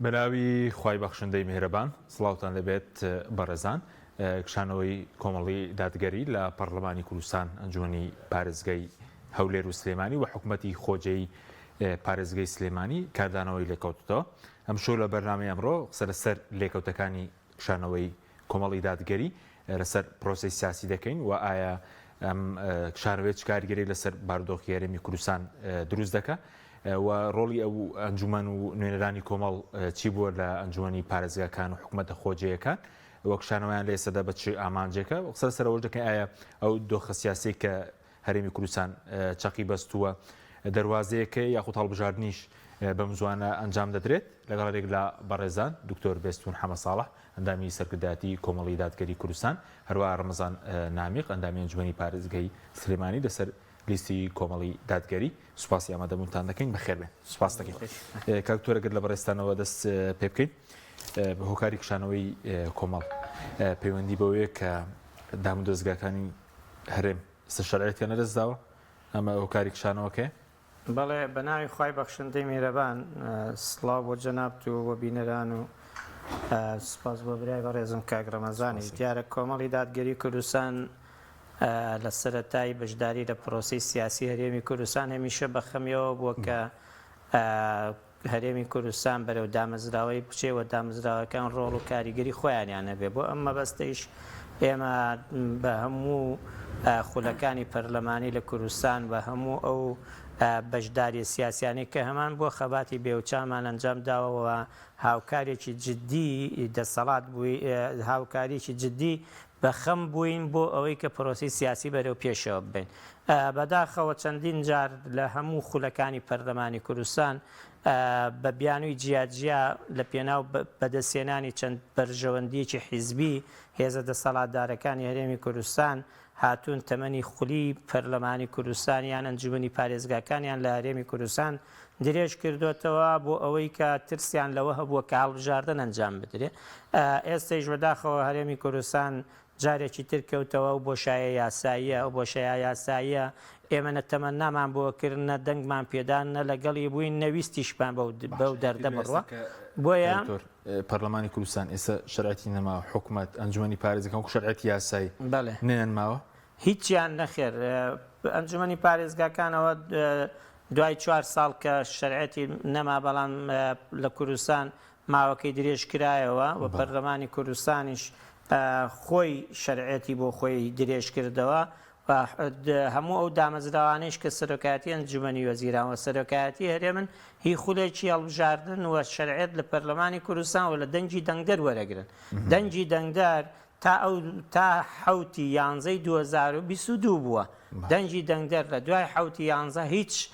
بەناوی خوای بەخشندەی میهرەبان سڵاوتان لێبێت بەڕێزان کشانەوەی کۆمەڵی دادگەری لە پەڕلەمانی کوردستان ئەنجومەنی پارێزگای هەولێر و سلێمانی و حکومەتی خۆجێی پارێزگای سلێمانی کاردانەوەی لێکەوتەوە ئەمشەو لە بەرنامەی ئەمڕۆ قسە لەسەر لێکەوتەکانی کشانەوەی کۆمەڵی دادگەری لەسەر پرۆسەی سیاسی دەکەین و ئایا ئەم کشانەوەی چ کاریگەری لەسەر بارودۆخی هەرێمی کوردستان دروست دەکا و ڕۆڵی ئەو ئەنجومەن و نوێنەرانی کۆمەڵ چی بووە لە ئەنجومەنی پارێزگاکان و حکوومەتە خۆجێیەکان وە کشانەوەیان لە ئێستادا بە چ ئامانجێکە قسە لەسەر ئەوەش دەکەین ئایا ئەو دۆخە سیاسی کە هەرێمی کوردستان چەقی بەستووە دەروازەیەکە یاخود هەڵبژاردنیش بەم زوانە ئەنجام دەدرێت لەگەڵ هەرێک لە بەڕێزان دکتۆر بێستون حەمە ساڵح ئەندامی سەرکردایەتی کۆمەڵی دادگەری کوردستان هەروەها ڕەمەزان نامیق ئەندامی ئەنجومەنی پارێزگای سلێمانی لەسەر لیستی کۆمەڵی دادگەری سوپاسی ئامادەبوونتان دەکەین بەخێربێن سوپاس دەکەین کاک دکتۆر ئەگەر لە بەڕێزتانەوە دەست پێ بکەین بە هۆکاری کشانەوەی کۆمەڵ پەیوەندی بەوەیە کە دامودەزگاکانی هەرێم ئێستا شەرعیەتیان لەدەستداوە ئەمە هۆکاری کشانەوەکەیە؟ بەڵێ بەناوی خوای بەخشندەی میهرەبان سڵاو بۆ جەنابت و بۆ بینەران و سوپاس بۆ برای بەڕێزم کاک ڕەمەزانیش دیارە کۆمەڵی دادگەری کوردستان لە سەرەتای بەشداری لە پرۆسەی سیاسی هەرێمی کوردستان هەمیشە بە خەمیەوە بووە کە هەرێمی کوردستان بەرەو دامەزراوەی بچێ و دامەزراوەکان ڕۆڵ و کاریگەری خۆیانیان هەبێ. بۆ ئەم مەبەستەیش ئێمە بە هەموو خولەکانی پەرلەمانی لە کوردستان، بە هەموو ئەو بەشدارییە سیاسیانەی کە هەمان بووە، خەباتی بێوچانمان ئەنجام داوە و هاوکارێکی جددی دەسەڵات بووی، هاوکارییەکی جددی بە خەم بووین بۆ ئەوەی کە پرۆسەی سیاسی بەرەو پێشەوە ببەین. بەداخەوە چەندین جار لە هەموو خولەکانی پەرلەمانی کوردستان بە بیانووی جیاجیا لە پێناو بەدەستهێنانی چەند بەرژەوەندییەکی حیزبی هێزە دەسەڵاتدارەکانی هەرێمی کوردستان هاتوون تەمەنی خولی پەرلەمانی کوردستان یان ئەنجومەنی پارێزگاکانیان لە هەرێمی کوردستان درێژ کردۆتەوە بۆ ئەوەی کە ترسیان لەوە هەبووە کە هەڵبژاردن ئەنجام بدرێ. ئێستەیش بەداخەوە هەرێمی کوردستان جارێکی تر کەوتەوە ئەو بۆشایە یاساییە، ئەو بۆشایا یاساییە ئێمە نە تەمەنامان بۆ کرد، نە دەنگمان پێدان، نە لەگەڵی بووین، نە ویستیشمان بەو بەو باشە دەردە ئێستا بڕوا. کە بۆیە. دکتۆر پەرلەمانی کوردستان ئێستا شەرعیەتی نەماوە، حکومەت، ئەنجومەنی پارێزگەکان وەکو شەرعیەتی یاسایی بەڵێ. نەیان ماوە؟ هیچیان نەخێر. ئەنجومەنی پارێزگاکانەوە دوای چوار ساڵ کە شەرعیەتی نەما بەڵام لە کوردستان ماوەکەی درێژ کرایەوە و پەرلەمانی کوردستانیش خۆی شەرعیەتی بۆ خۆی درێژ کردەوە و هەموو ئەو دامەزراوانەیش کە سەرۆکایەتی ئەنجومەنی وەزیران و سەرۆکایەتی هەرێمن هی خولێکی هەڵبژاردن و شەرعیەت لە پەرلەمانی کوردستان و لە دەنگی دەنگدەر وەرەگرن. دەنگی دەنگدەر تا ئەو تا حەوتی یانزەی 2022 بووە دەنگی دەنگدەر لە دوای حەوتی یانزە هیچ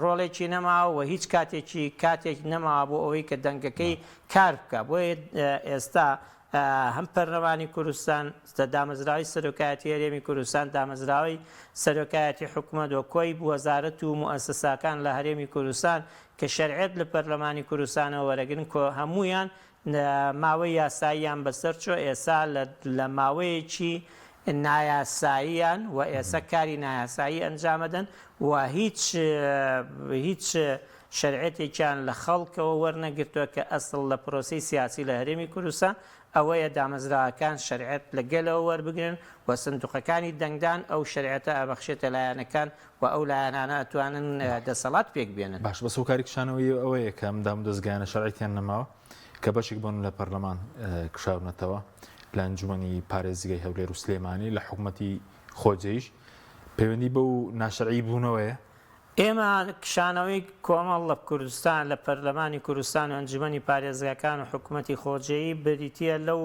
ڕۆڵێکی نەماوە و هیچ کاتێکی کاتێک نەماوە بۆ ئەوەی کە دەنگەکەی کار بکە بۆیە ئێستا هەم پەرلەمانی کوردستان دامەزراوەی سەرۆکایەتی هەرێمی کوردستان دامەزراوەی سەرۆکایەتی حکومەت و کۆی وەزارەت و موئەسەساکان لە هەرێمی کوردستان کە شەرعیەت لە پەرلەمانی کوردستانەوە وەرەگرن کۆ هەموویان ماوەی یاساییان بەسەر چۆ ئێسا لە ماوەیەکی نایاساییان و ئێسە کاری نایاسایی ئەنجامەدەن و هیچ هیچ شەرعیەتێکیان لە خەڵکەوە وەرنەگرتووە کە ئەسڵ لە پرۆسەی سیاسی لە هەرێمی کوردستان ئەوەیە دامەزراوەکان شەرعیەت لە گەلەوە وەربگرن و سندوقەکانی دەنگدان ئەو شەرعیەتە ئەبەخشێتە لایەنەکان و ئەو لایەنانە ئەتوانن دەسەڵات پێک بێنن. باشە بەس هۆکاری کشانەوەی ئەوەیە کە ئەم دامودەزگایانە شەرعیەتیان نەماوە کە بەشێک بۆن لە پەرلەمان کشاونەتەوە لە ئەنجومەنی پارێزگای هەولێر و سلێمانی لە حکومەتی خۆجێیش پەیوەندی بەو ناشەرعی بوونەوەیە؟ ئێمە کشانەوەی کۆمەڵ لە کوردستان لە پەرلەمانی کوردستان و ئەنجومەنی پارێزگاکان و حکومەتی خۆجێیی بریتیە لەو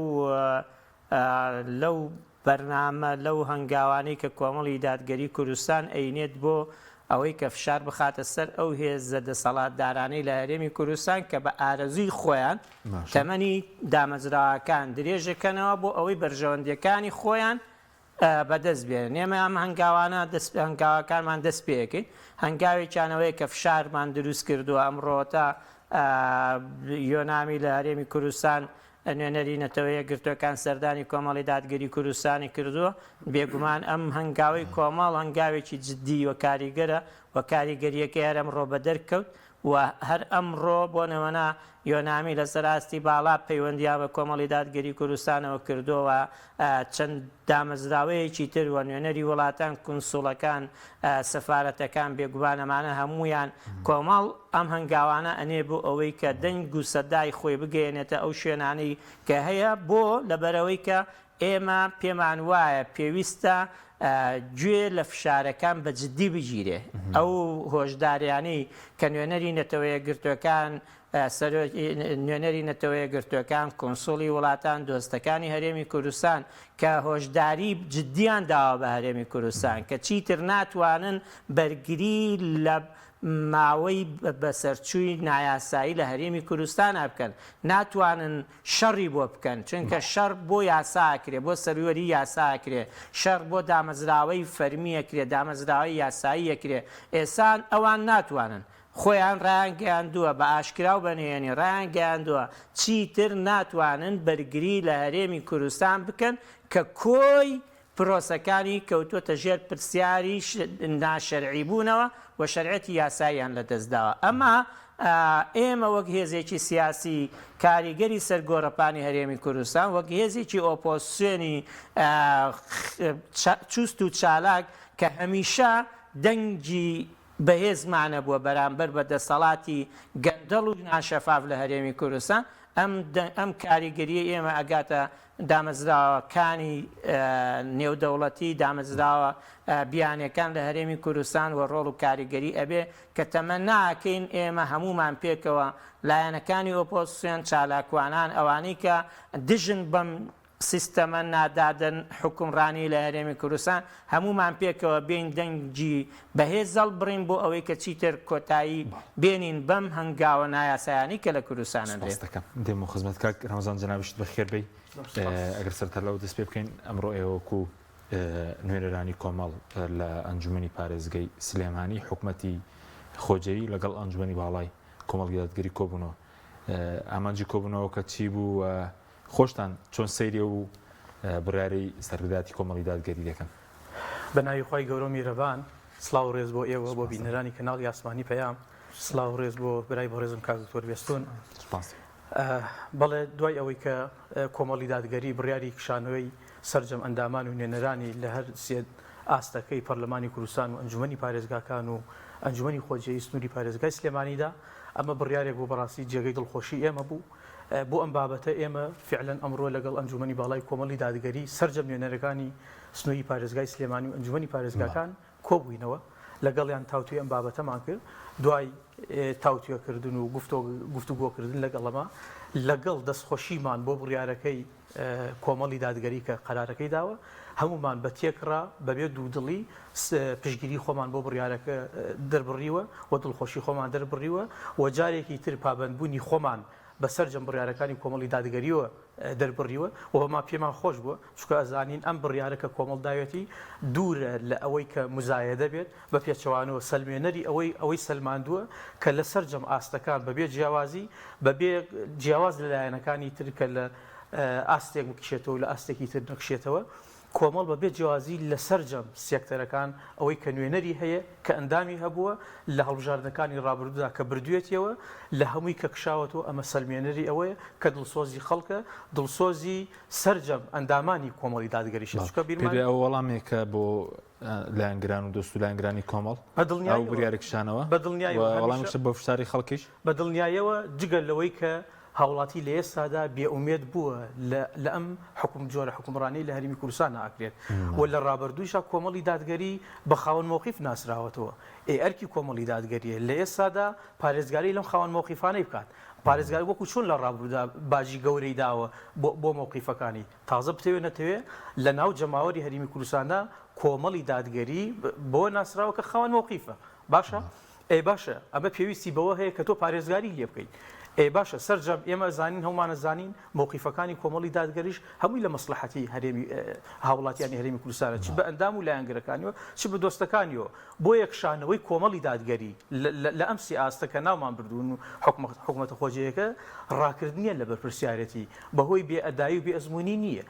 لەو بەرنامە لەو هەنگاوانەی کە کۆمەڵی دادگەری کوردستان ئەینێت بۆ ئەوەی کە فشار بخاتە سەر ئەو هێزە دەسەڵاتدارانەی لە هەرێمی کوردستان کە بە ئارەزووی خۆیان تەمەنی دامەزراوەکان درێژەکەنەوە بۆ ئەوەی بەرژەوەندیەکانی خۆیان بەدەست بێنن. ئێمە ئەم هەنگاوانە هەنگاوەکانمان دەست پێەکەین. هەنگاوێکیان ئەوەیە کە فشارمان دروست کردووە ئەمڕۆ تا یۆنامی لە هەرێمی کوردستان نوێنەری نەتەوە یەکگرتووەکان سەردانی کۆمەڵی دادگەری کوردستانی کردووە، بێگومان ئەم هەنگاوەی کۆمەڵ هەنگاوێکی جددی و کاریگەرە و کاریگەرییەکەی هەر ئەمڕۆ بەدەرکەوت و. و هەر ئەمڕۆ بۆ نمونە یۆنامی لەسەر ئاستی باڵا پەیوەندیان بە کۆمەڵی دادگەری کوردستانەوە کردووە، چەند دامەزراوەیەکی تر و نوێنەری وڵاتان، کونسوڵەکان، سەفارەتەکان، بێگومان ئەمانە هەموویان کۆمەڵ ئەم هەنگاوانە ئەنێ بۆ ئەوەی کە دەنگ و سەدای خۆی بگەیەنێتە ئەو شوێنانەی کە هەیە بۆ لەبەرئەوەی کە ئێمە پێمان وایە پێویستە گوێ لە فشارەکان بە جدی بگیرێ. ئەو هۆشداریانەی کە نوێنەری نەتەوەیەکگرتووەکان، سەرۆکی نوێنەری نەتەوەیەکگرتووەکان، کونسوڵی وڵاتان، دۆستەکانی هەرێمی کوردستان کە هۆشداری جدیان داوە بە هەرێمی کوردستان کە چیتر ناتوانن بەرگری لە ماوەی بەسەرچووی نایاسایی لە هەرێمی کوردستانا بکەن، ناتوانن شەڕی بۆ بکەن، چونکە شەڕ بۆ یاسا ئەکرێ، بۆ سەروەری یاسا ئەکرێ، شەڕ بۆ دامەزراوەی فەرمی ئەکرێ، دامەزراوەی یاسایی ئەکرێ، ئێستا ئەوان ناتوانن، خۆیان ڕایانگەیاندووە بە ئاشکرا و بە نهێنی ڕایانگەیاندووە چیتر ناتوانن بەرگری لە هەرێمی کوردستان بکەن کە کۆی پرۆسەکانی کەوتووەتە ژێر پرسیاری ناشەرعی بوونەوە و شەرعیەتی یاساییان لەدەستداوە. ئەمە ئێمە وەک هێزێکی سیاسی کاریگەری سەر گۆڕەپانی هەرێمی کوردستان، وەک هێزێکی ئۆپۆزسیۆنی چوست و چالاک کە هەمیشە دەنگی بەهێزمان هەبووە بەرامبەر بە دەسەڵاتی گەندەڵ و ناشەفاف لە هەرێمی کوردستان، ئەم ئەم کاریگەرییەی ئێمە ئەگاتە دامەزراوەکانی نێودەوڵەتی، دامەزراوە بیانیەکان لە هەرێمی کوردستان و ڕۆڵ و کاریگەری ئەبێ کە تەمەنا ئەکەین ئێمە هەموومان پێکەوە لایەنەکانی ئۆپۆزسیۆن، چالاکوانان، ئەوانەی کە دژن بەم سیستەمە نادادە حوکمڕانی لە هەرێمی کوردستان هەموومان پێکەوە بێین دەنگی بەهێز هەڵبڕین بۆ ئەوەی کە چیتر کۆتایی بێنین بەم هەنگاوە نایاسایانەی کە لە کوردستان ئەنرێن. سوپاست دەکەم. دێمەوە خزمەت کاک رەمەزان جەنابیشت بەخێر بێی. ئەگەر سەرەتا لەوە دەست پێ بکەین ئەمڕۆ ئێوە وەکو نوێنەرانی کۆمەڵ لە ئەنجومەنی پارێزگەی سلێمانی حکومەتی خۆجێی لەگەڵ ئەنجومەنی باڵای کۆمەڵگەی دادگەری کۆبوونەوە ئامانجی کۆبوونەوەکە چی بوو و خۆشتان چۆن سەیری ئەو بڕیارەی سەرکردایەتی کۆمەڵی دادگەری دەکەن؟ بە ناوی خوای گەورە و میرەبان، سڵاو و ڕێز بۆ ئێوە، بۆ بینەرانی کەناڵی ئاسمانی پەیام، سڵاو و ڕێز بۆ برای بەڕێزم کاک دکتۆر بێستون. سوپاس. بەڵێ دوای ئەوەی کە کۆمەڵی دادگەری بڕیاری کشانەوەی سەرجەم ئەندامان و نوێنەرانی لە هەر سێ ئاستەکەی پەرلەمانی کوردستان و ئەنجومەنی پارێزگاکان و ئەنجومەنی خۆجێی سنووری پارێزگای سلێمانیدا، ئەمە بڕیارێک بوو بەڕاستی جێگەی دڵخۆشی ئێمە بوو. بۆ ئەم بابەتە ئێمە فیعلەن ئەمڕۆ لەگەڵ ئەنجومەنی باڵای کۆمەڵی دادگەری سەرجەم نوێنەرەکانی سنووری پارێزگای سلێمانی و ئەنجومەنی پارێزگاکان کۆبووینەوە لەگەڵیان تاوتوێ ئەم بابەتەمان کرد دوای تاوتوێکردن و گفتوگۆکردن لەگەڵەمە لەگەڵ دەستخۆشیمان بۆ بڕیارەکەی کۆمەڵی دادگەری کە قەرارەکەی داوە، هەموومان بە تێکڕا بەبێ دوودڵی پشتگیری خۆمان بۆ بڕیارەکە دەربڕیوە و دڵخۆشی خۆمان دەربڕیوە و جارێکی تر پابەندبوونی خۆمان بە سەرجەم بڕیارەکانی کۆمەڵی دادگەرییەوە دەربڕیوە و بەما پێمان خۆش بووە چونکە ئەزانین ئەم بڕیارە کە کۆمەڵ داوێتی دوورە لە ئەوەی کە موزایەدە بێت بە پێچەوانەوە سەلمێنەری ئەوەی ئەوەی سەلماندووە کە لە سەرجەم ئاستەکان بە بێ جیاوازی بە بێ جیاواز لە لایەنەکانی تر کە لە ئاستێک بکشێتەوە و لە ئاستێکی تر نەکشێتەوە کۆمەڵ بە بێ جیاوازی لە سەرجەم سێکتەرەکان ئەوەی کە نوێنەری هەیە کە ئەندامی هەبووە لە هەڵبژاردنەکانی ڕابردوودا کە بردوویەتیەوە لە هەمووی کە کشاوەتەوە ئەمە سەلمێنەری ئەوەیە کە دڵسۆزی خەڵکە دڵسۆزی سەرجەم ئەندامانی کۆمەڵی دادگەریشە چونکە بیرمان پێت وایە ئەوە وەڵامێکە بۆ لایەنگران و دۆست و لایەنگرانی کۆمەڵ ئەو بریارە کشانەوە وەڵامیشە بۆ فشاری خەڵکیش؟ بە دڵنیایەوە جگە لەوەی کە هاوڵاتی لە ئێستادا بێ ئومێد بووە لە ئەم حوکم جۆرە حوکمڕانیەی لە هەرێمی کوردستان ئەکرێت و لە ڕابردوویشا کۆمەڵی دادگەری بە خاوەن مەوقیف ناسراوەتەوە ئێ ئەرکی کۆمەڵی دادگەریە لە ئێستادا پارێزگاری لەم خاوەن مەوقیفانەی بکات پارێزگاری وەکو چۆن لە ڕابردوودا باجی گەورەی داوە بۆ مەوقیفەکانی تازە بتەوێ نەتەوێ لە ناو جەماوەری هەریمی کوردستاندا کۆمەڵی دادگەری بەوە ناسراوە کە خاوەن مەوقیفە. باشە؟ ئەی باشە ئەمە پێویستی بەوە هەیە کە تۆ پارێزگاری لێ بکەیت. ئێ باشە سەرجەم ئێمە ئەزانین هەموومان ئەزانین مەوقیفەکانی کۆمەڵی دادگەریش هەمووی لە مەسڵەحەتی هەرێمی هاوڵاتیانی هەرێمی کوردستانە چ بە ئەندام و لایەنگرەکانیەوە چ بە دۆستەکانیەوە بۆیە کشانەوەی کۆمەڵی دادگەری لە ئەم سێ ئاستە کە ناومان بردوون و حکومەتە خۆجێیەکە ڕاکردنیە لە بەرپرسیارێتی بەهۆی بێ ئەدایی و بێ ئەزموونی نییە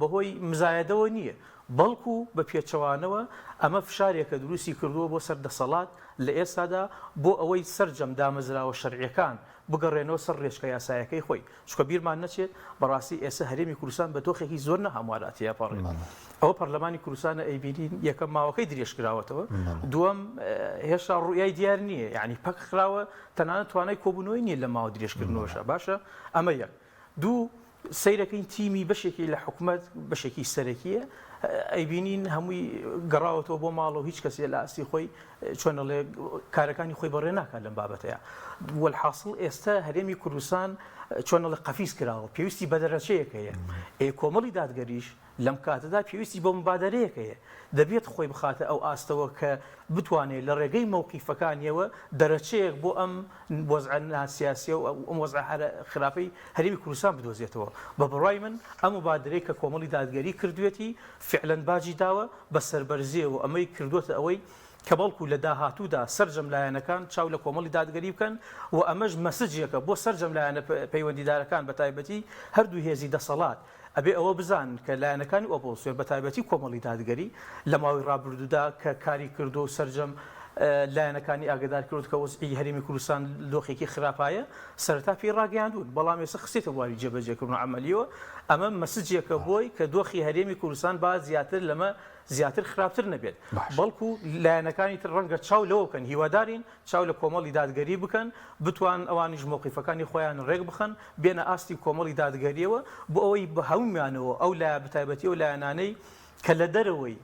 بەهۆی مزایەدەوە نییە بەڵکو بە پێچەوانەوە ئەمە فشارێکە دروستی کردووە بۆ سەر دەسەڵات لە ئێستادا بۆ ئەوەی سەرجەم دامەزراوە شەرعیەکان بگەڕێنەوە سەر ڕێچکە یاسایەکەی خۆی، چونکە بیرمان نەچێت بەڕاستی ئێستا هەرێمی کوردستان بە دۆخێکی زۆر ناهەموارا تێئەپەڕێت. ئەوە پەرلەمانی کوردستانە ئەیبینین یەکەم ماوەکەی درێژکراوەتەوە، دووەم هێشتا ڕوئیای دیار نییە، یانی پەک خراوە تەنانەت توانای کۆبوونەوەی نییە لە ماوە درێژکردنەوەشا. باشە ئەمە یەک. دوو، سەیرەکەین تیمی بەشێکی لە حکومەت بەشێکی سەرەکیە ئەیبینین هەمووی گەڕاوەتەوە بۆ ماڵ و هیچ کەسێ لە ئاستی خۆی چۆن ئەڵێ کارەکانی خۆی بەڕێ ناکات لەم بابەتەیە وەلحاصل ئێستا هەرێمی کوردستان چۆن ئەڵێ قەفیز کراوە پێویستی بە دەرەچەیەک هەیە ئێ کۆمەڵی دادگەریش لەم کاتەدا پێویستی بە موبادەرەیەک هەیە، دەبێت خۆی بخاتە ئەو ئاستەوە کە بتوانێت لە ڕێگەی مەوقیفەکانیەوە دەرەچەیەک بۆ ئەم وەزعە ناسیاسیە و ئەم وەزعە هەرە خراپەی هەرێمی کوردستان بدۆزێتەوە. بە بڕوای من ئەم موبادەرەی کە کۆمەڵی دادگەری کردوێتی فعلەن باجی داوە بە سەربەرزیەوە ئەمەی کردوەتە ئەوەی کە بەڵکو لە داهاتوودا سەرجەم لایەنەکان چاو لە کۆمەڵی دادگەری بکەن و ئەمەش مەسجێکە بۆ سەرجەم لایەنە پەیوەندیدارەکان بەتایبەتی هەردوو هێزی دەسەڵات ئەبێ ئەوە بزانن کە لایەنەکانی ئۆپۆزسیۆن بە تایبەتی کۆمەڵی دادگەری لە ماوەی ڕابردوودا کە کاری کردووە و سەرجەم لایەنەکانی ئاگەدار کردووە کە وەزعی هەرێمی کوردستان دۆخێکی خراپایە سەرەتا پێی ڕاگەیاندوون بەڵام ئێستا خستێتە بواری جێبەجێکردن و عەمەلیەوە ئەمە مەسجێکە بۆی کە دۆخی هەرێمی کوردستان با زیاتر لەمە زیاتر خراپتر نەبێت بەڵکو لایەنەکانی تر ڕەنگە چاو لەوە بکەن هیوادارین چاو لە کۆمەڵی دادگەری بکەن، بتوانن ئەوانیش مەوقیفەکانی خۆیان رێک بخەن، بێنە ئاستی کۆمەڵی دادگەرییەوە، بۆ ئەوەی بە هەموویانەوە ئەو لایە بەتایبەتی ئەو لایەنانەی کە لە دەرەوەی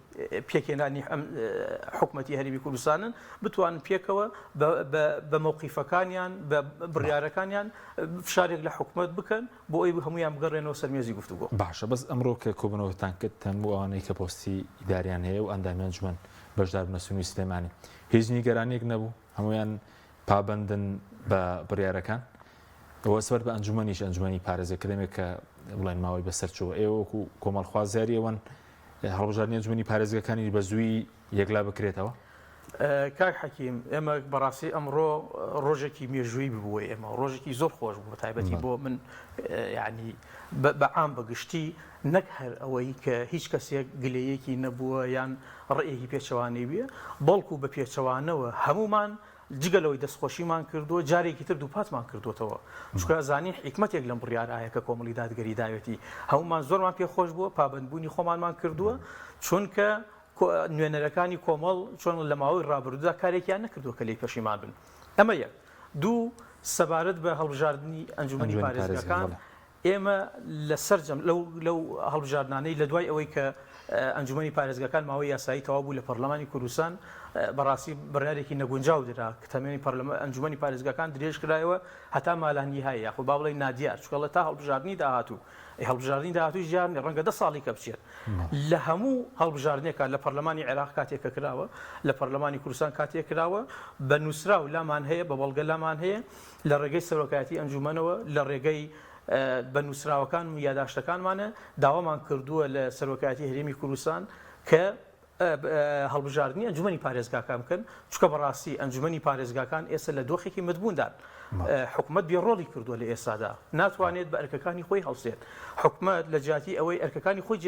پێکهێنانی ئەم حکومەتی هەرێمی کوردستانن، بتوانن پێکەوە بە مەوقیفەکانیان، بە بڕیارەکانیان فشارێک لە حکومەت بکەن، بۆ ئەوەی هەموویان بگەڕێنەوە سەر مێزی گفتوگۆ. باشە بەس ئەمڕۆ کە کۆبوونەوەتان کرد هەموو ئەوانەی کە پۆستی ئیداریان هەیە و ئەندامی ئەنجومەن بەشدار بوونە سنووری سلێمانی هیچ نیگەرانیەک نەبوو هەموویان پابەندن بە بڕیارەکان ئەوە سەر بە ئەنجومەنیش ئەنجومەنی پارێزگە کە دەمێک کە بڵێن ماوەی بەسەر چووە ئێوە وەکو کۆمەڵخوازیاری ئەوەن هەڵبژاردنی ئەنجومەنی پارێزگەکانی بە زووی یەکلا بکرێتەوە؟ کاک حەکیم ئێمە بەڕاستی ئەمڕۆ ڕۆژێکی مێژووی ببووە ئێمە ڕۆژێکی زۆر خۆش بوو تایبەتی بۆ من یعنی بە عام بە گشتی نەک هەر ئەوەی کە هیچ کەسێک گلەیەکی نەبووە یان ڕێیەکی پێچەوانەی بێ بەڵکو بە پێچەوانەوە هەمومان جگە لەوەی دەستخۆشیمان کردووە جارێکی تر دووپاتمان کردووەتەوە چونکە زانین حیکمەتێک لەم بڕیارایە کە کۆمەڵی دادگەری داوێتی هەمومان زۆرمان پێخۆش بووە پابەندبوونی خۆمانمان کردووە چونکە نوێنەرەکانی کۆمەڵ چۆن لە ماوەی ڕابردوودا کارێکیان نەکردووە کە لێی پەشیمان بن. ئەمە یەک. دوو، سەبارەت بە هەڵبژاردنی ئەنجومەنی پارێزگاکان، ئێمە لە سەرجەم لەو لەو هەڵبژاردنانەی لە دوای ئەوەی کە ئەنجومەنی پارێزگاکان ماوەی یاسایی تەواو بوو لە پەرلەمانی کوردستان، بەڕاستی بڕیارێکی نەگونجاو درا کە تەمەنی پەرلەمان ئەنجومەنی پارێزگاکان درێژ کرایەوە هەتا مالانیهای یاخود با بڵێین نادیار، چونکە تا هەڵبژاردنی داهاتوو ئەی هەڵبژاردنی داهاتوویش دیار نییە، ڕەنگە دە ساڵی کە بچێت. لە هەموو هەڵبژاردنێکا لە پەرلەمانی عێراق کاتێک کە کراوە، لە پەرلەمانی کوردستان کاتێک کراوە، بە نووسراو لامان هەیە، بە بەڵگە لامان هەیە، لە ڕێگەی سەرۆکایەتی ئەنجوومەنەوە، لە ڕێگەی بە نووسراوەکان و یاداشتەکانمانە داوامان کردووە لە سەرۆکایەتی هەرێمی کوردستان کە هەڵبژاردنی ئەنجومەنی پارێزگاکان بکەن، چونکە بەڕاستی ئەنجومەنی پارێزگاکان ئێستا لە دۆخێکی متبووندان. حکومەت بێ ڕۆڵی کردووە لە ئێستادا، ناتوانێت بە ئەرکەکانی خۆی هەڵسێت. حکومەت لە جیاتی ئەوەی ئەرکەکانی خۆی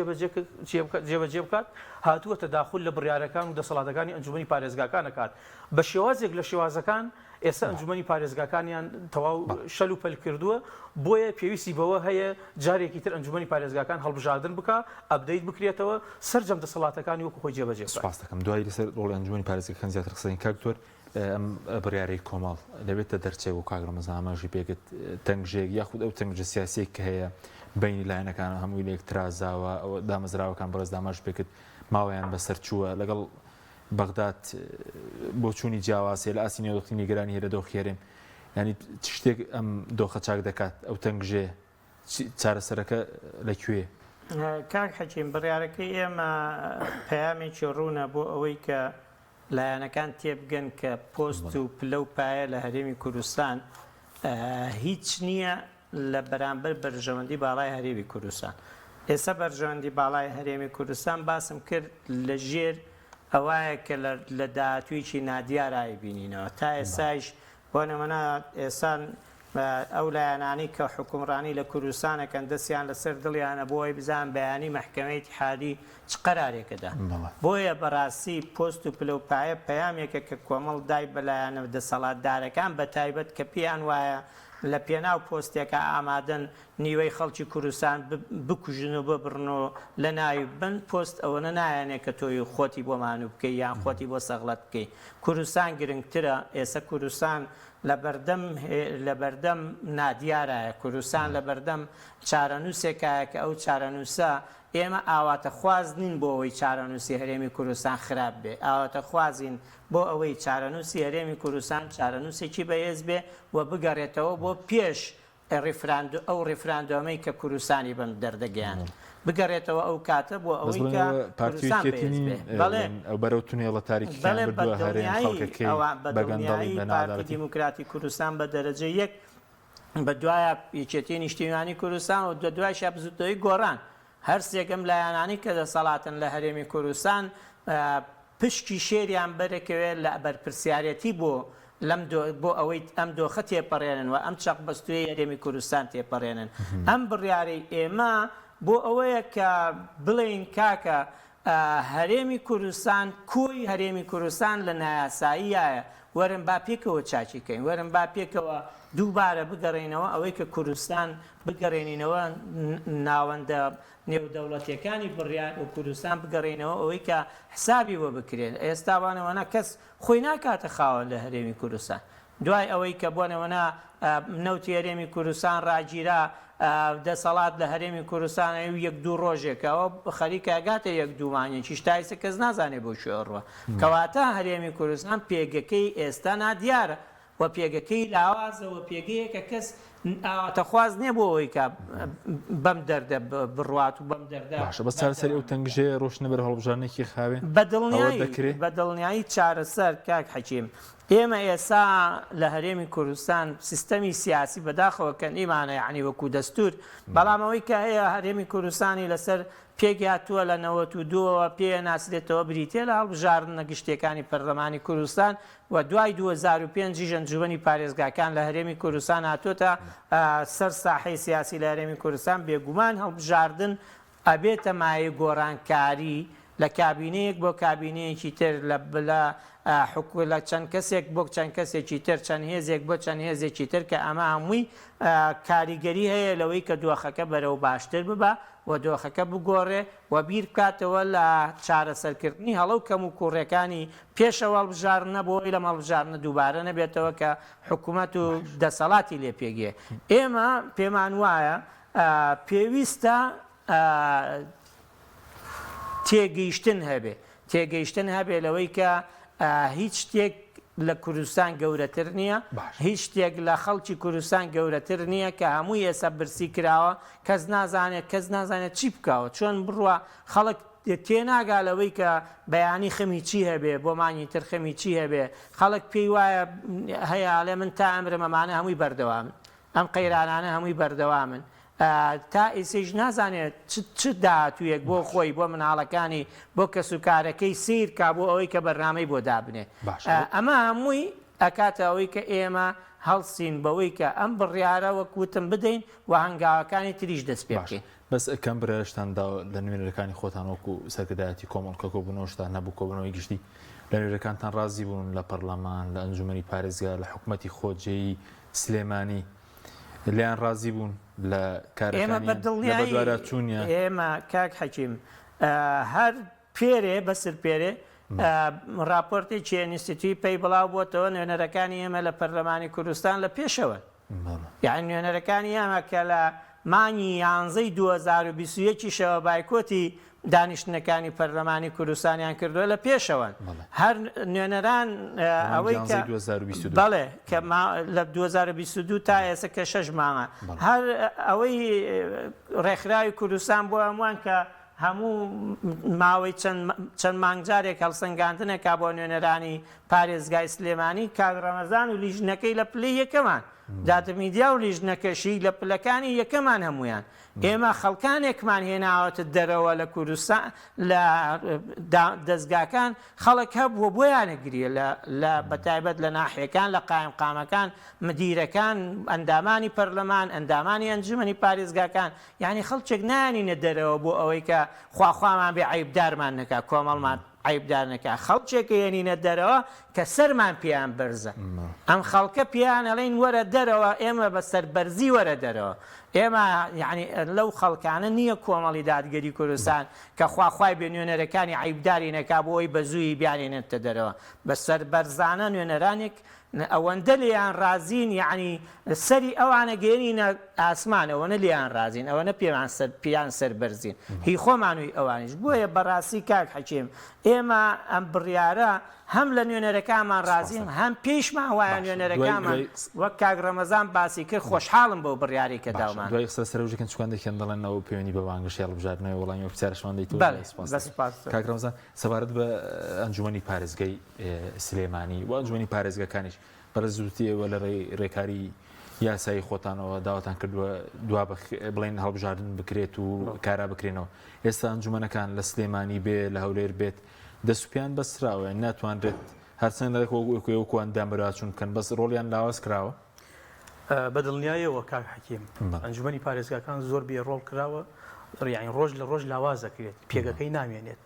جێبەجێ بکات، هاتووە تەداخول لە بڕیارەکان و دەسەڵاتەکانی ئەنجومەنی پارێزگاکان ئەکات. بە شێوازێک لە شێوازەکان ئێستا ئەنجومەنی پارێزگاکانیان تەواو شەل و پەل کردووە، بۆیە پێویستی بەوە هەیە جارێکی تر ئەنجومەنی پارێزگاکان هەڵبژاردن بکا، update بکرێتەوە، سەرجەم دەسەڵاتەکانی وەکو خۆی جێبەجێ بکات. سوپاست دەکەم. دوایی لەسەر ڕۆڵی ئەنجومەنی پارێزگاکان زیاتر قسە دەکەین. کاک دکتۆر ئەم بڕیارەی کۆمەڵ دەبێتە دەرچەی وەک کاک ڕەمەزان ئاماژەی پێکرد تەنگژەیەک یاخود ئەو تەنگژە سیاسیەک کە هەیە بەینی لایەنەکان هەمووی لێک ترازاوە ئەوە دامەزراوەکان بەڕێز ئاماژە پێکرد ماوەیان بەسەر چووە لەگەڵ بەغداد بۆچوونی جیاواز هەیە لە ئاستی نێودەوڵەتی نیگەرانی هەیە لە دۆخی هەرێم یانی چ شتێک ئەم دۆخە چاک دەکات ئەو تەنگژەیە چارەسەرەکە لە کوێ؟ کاک حەکیم بڕیارەکەی ئێمە پەیامێکی ڕوونە بۆ ئەوەی کە لایەنەکان تێبگەن کە پۆست و پلە و پایە لە هەرێمی کوردستان. هیچ نییە لە بەرامبەر بەرژەوەندی باڵای هەرێمی کوردستان. ئێستا بەرژەوەندی باڵای هەرێمی کوردستان باسم کرد لە ژێر ئەوایە کە لە داهاتوویەکی نادیارا ئەیبینینەوە. تا ئێستایش بۆ نمونە ئێستا ئەو لایەنانەی کە حوکمڕانی لە کوردستان ئەکەن دەستیان لەسەر دڵیانە بۆ ئەوەی بزانن بەیانی مەحکەمەی ئیتیحادی چ قەرارێک ئەدا. بۆیە بەڕاستی پۆست و پلە و پایە پەیامێکە کە کۆمەڵ دای بە لایەنە دەسەڵاتدارەکان بەتایبەت کە پێیان وایە لە پێناو پۆستێکا ئامادەن نیوەی خەڵکی کوردستان بکوژن و ببڕن و لەناوی ببەن، پۆست ئەوەنە نایەنێ کە تۆی خۆتی بۆ مانوو بکەی یان خۆتی بۆ سەغڵەت بکەی. کوردستان گرنگترە، ئێسە کوردستان لە بەردەم لە بەردەم نادیارایە، کوردستان لە بەردەم چارەنووسێکایە کە ئەو چارەنووسە ئێمە ئاواتەخواز نین بۆ ئەوەی چارەنووسی هەرێمی کوردستان خراپ بێ، ئاواتەخوازین بۆ ئەوەی چارەنووسی هەرێمی کوردستان چارەنووسێکی بەهێز بێ و بگەڕێتەوە بۆ پێش ڕیفراندۆ ئەو ڕیفراندۆمەی کە کوردستانی بەم دەردە گەیاند بگەڕێتەوە ئەو کاتە بۆ بەس ئەوەی بڵێن کە ئەوە پارتی و کوردستان یەکێتی بەهێز نین بێ بەڵێ بڵێن ئەو بەرەو تونێڵە تاریکەکەیان بەڵێ بە بردووە هەرێم دڵنیایی خەڵکەکەی ئەوە بە بە گەندەڵی دڵنیایی بە پارتی ناعەدالەتی. دیموکراتی کوردستان بە دەرەجە یەک بە دوایا یەکێتی نیشتیمانی کوردستان و دە دوایشا بزوتنەوەی گۆڕان هەرسێک ئەم لایەنانەی کە دەسەڵاتن لە هەرێمی کوردستان پشکی شێریان بەرەکەوێت لە بەرپرسیارێتی بۆ لەم بۆ ئەوەی ئەم دۆخە تێپەڕێنن و ئەم چەقبەستوویەی هەرێمی کوردستان تێپەڕێنن. ئەم بڕیارەی ئێمە بۆ ئەوەیە کە بڵێین کاکە هەرێمی کوردستان کۆی هەرێمی کوردستان لە نایاساییایە، وەرن با پێکەوە چاکی کەین، وەرن با پێکەوە دووبارە بگەڕێینەوە ئەوەی کە کوردستان بگەڕێنینەوە ناوەندە نێودەوڵەتیەکانی بڕیار و کوردستان بگەڕێینەوە ئەوەی کە حسابی بۆ بکرێت ئێستا وانەوەنا کەس خۆی ناکاتە خاوەن لە هەرێمی کوردستان دوای ئەوەی کە بۆنەوەنا نەوتی هەرێمی کوردستان ڕاگیرا دەسەڵات لە هەرێمی کوردستان و یەک دوو ڕۆژێکەوە خەریکە گاتە یەک دوو مانگێکیش تا ئێستا کەس نازانێ بۆ کوێ ئەڕوا کەواتە هەرێمی کوردستان پێگەکەی ئێستا نادیارە و پێگەکەی لاوازە و پێگەیەکە کەس ئاواتەخواز نیە بۆ ئەوەی کە بەم دەردە بڕوات و بەم دەردە باشە بەس چارەسەری ئەو بەردەوام بکات. تەنگژەیە ڕۆشتنە بەرەو هەڵبژاردنێکی خاوێن بە ئەوە دڵنیایی دەکرێ؟ بە دڵنیایی چارەسەر کاک حەکیم ئێمە ئێسا لە هەرێمی کوردستان سیستەمی سیاسی بەداخەوە کە نیمانە یەعنی وەکوو دەستوور بەڵام ئەوەی کە هەیە هەرێمی کوردستانی لەسەر پێکهاتووە لە 92 ەوە پێ ناسرێتەوە بریتیە لە هەڵبژاردنە گشتیەکانی پەرلەمانی کوردستان و دوای 2005 یش ئەنجومەنی پارێزگاکان لە هەرێمی کوردستان هاتۆتە سەر ساحەی سیاسی لە هەرێمی کوردستان، بێگومان هەڵبژاردن ئەبێتە مایەی گۆڕانکاری لە کابینەیەک بۆ کابینەیەکی تر، لە لە لە چەند کەسێک بۆ چەند کەسێکی تر، چەند هێزێک بۆ چەند هێزێکی تر کە ئەمە هەمووی کاریگەری هەیە لەوەی کە دۆخەکە بەرەو باشتر ببا و دۆخەکە بگۆڕێ و بیر بکاتەوە لە چارەسەرکردنی هەڵە و کەموکووڕیەکانی پێش ئەو هەڵبژاردنە بۆ ئەوەی لەم هەڵبژاردنە دووبارە نەبێتەوە کە حکومەت و دەسەڵاتی لێ پێک یێ. ئێمە پێمان وایە پێویستە تێگەیشتن هەبێ، تێگەیشتن هەبێ لەوەی کە هیچ شتێک لە کوردستان گەورەتر نییە، هیچ شتێک لە خەڵکی کوردستان گەورەتر نییە کە هەمووی ئێستا برسی کراوە، کەس نازانێت کەس نازانێت چی بکاوە، چۆن بڕوا خەڵک تێناگا لەوەی کە بەیانی خەمی چی هەبێ، بۆ مانگی تر خەمی چی هەبێ، خەڵک پێی وایە هەیە ئەڵێ من تا ئەمرم ئەمانە هەمووی بەردەوامن، ئەم قەیرانانە هەمووی بەردەوامن، تا ئیسەیش نازانێ چ چ داهاتوویەک بۆ خۆی، بۆ مناڵەکانی، بۆ کەسوکارەکەی سەیر کا بۆ ئەوەی کە بەرنامەی بۆ دابنێ. ئەمە هەمووی ئەکاتە ئەوەی کە ئێمە هەڵسین بەوەی کە ئەم بڕیارە وەک وتم بدەین و هەنگاوەکانی تریش دەست پێ بکەین. بەس کام بڕیارەشتان داوە لە نوێنەرەکانی خۆتان وەکو سەرکردایەتی کۆمەڵ کە کۆبوونەوەشتان هەبوو کۆبوونەوەی گشتی لە نوێنەرەکانتان ڕازی بوون لە پەرلەمان لە ئەنجومەنی پارێزگا لە حکومەتی خۆجێی سلێمانی لێیان ڕازی بوون لە ئێمە بە کارەکانیان لە دڵنیایی بەدواداچوونیان؟ ئێمە کاک حەکیم هەر پێرێ بەسر پێرێ ڕاپۆرتێکی ئەنیستیتوی پەی بڵاو بۆتەوە نوێنەرەکانی ئێمە لە پەرلەمانی کوردستان لە پێشەوەن. یانی نوێنەرەکانی ئێمە کە لە مانگی یانزەی 2021 یشەوە بایکۆتی دانیشتنەکانی پەرلەمانی کوردستانیان کردووە لە پێشەوەن. هەر نوێنەران ئەوەی کە بەڵێ کە لە 2022 تا ئێستا کە شەش مانگە هەر ئەوەی ڕێکخراوی کوردستان بۆ هەمووان کە هەموو ماوەی چەند مانگ جارێک هەڵسەنگاندنەکە بۆ نوێنەرانی پارێزگای سلێمانی کاک ڕەمەزان و لیژنەکەی لە پلەی یەکەمان. داد میدیا و لیژنەکەشی لە پلەکانی یەکەمان هەموویان. ئێمە خەڵکانێکمان هێناوەتە دەرەوە لە کوردستان لە دەزگاکان خەڵک هەبووە بۆیانە گریە لە لە بەتایبەت لە ناحیەکان لە قایمقامەکان مدیرەکان ئەندامانی پەرلەمان ئەندامانی ئەنجومەنی پارێزگاکان یانی خەڵکێک نایانینە دەرەوە بۆ ئەوەی کە خواخوامان بێ عەیبدارمان نەکا کۆمەڵمان عەیبدار نەکا خەڵکێک ئەیەنینە دەرەوە کە سەرمان پێیان بەرزە ئەم خەڵکە پێیان ئەڵێین وەرە دەرەوە ئێمە بە سەربەرزی وەرە دەرەوە ئێمە یانی لەو خەڵکانە نییە کۆمەڵی دادگەری کوردستان کە خوا خوای بێ نوێنەرەکانی عەیبداری نەکا بۆ ئەوەی بە زوویی بیانێنێتە دەرەوە بە سەربەرزانە نوێنەرانێک ئەوەندە لێیان ڕازین یەعنی سەری ئەوان ئەگەیەنینە ئاسمان ئەوەنە لێیان ڕازین ئەوەنە پێمان سەر پێیان سەربەرزین هی خۆمان و هی ئەوانیش بۆیە بەڕاستی کاک حەکیم ئێمە ئەم بڕیارە هەم لە نوێنەرەکانمان ڕازین هەم پێیشمان وایە نوێنەرەکانمان وەک کاک ڕەمەزان باسی کرد خۆشحاڵم بەو بڕیارەی کە داومان. دوای قسە سەرەوژەکەن چونکە هەندێکیان دەڵێن ئەوە پەیوەندی بە بانگەشەی هەڵبژاردنەوە وەڵامی ئەو پرسیارەشمان دەیتەوە سوپاس کاک ڕەمەزان سەبارەت بە ئەنجومەنی پارێزگای سلێمانی و ئەنجومەنی پارێزگاکانیش بەڕێز وتی ئێوە لە ڕێی ڕێکاری یاسایی خۆتانەوە داواتان کردووە دوا بڵێن هەڵبژاردن بکرێت و کارا بکرێنەوە ئێستا ئەنجومەنەکان لە سلێمانی بێ لە هەولێر بێت دەست و پێیان بەستراوە ناتوانرێت هەرچەند وەکو ئەندام بەراچون بکەن بەس ڕۆڵیان لاواز کراوە. بە دڵنیایەوە کاک حەکیم ئەنجومەنی پارێزگاکان زۆر بێ ڕۆڵ کراوە یانی ڕۆژ لە ڕۆژ لاواز دەکرێت پێگەکەی نامێنێت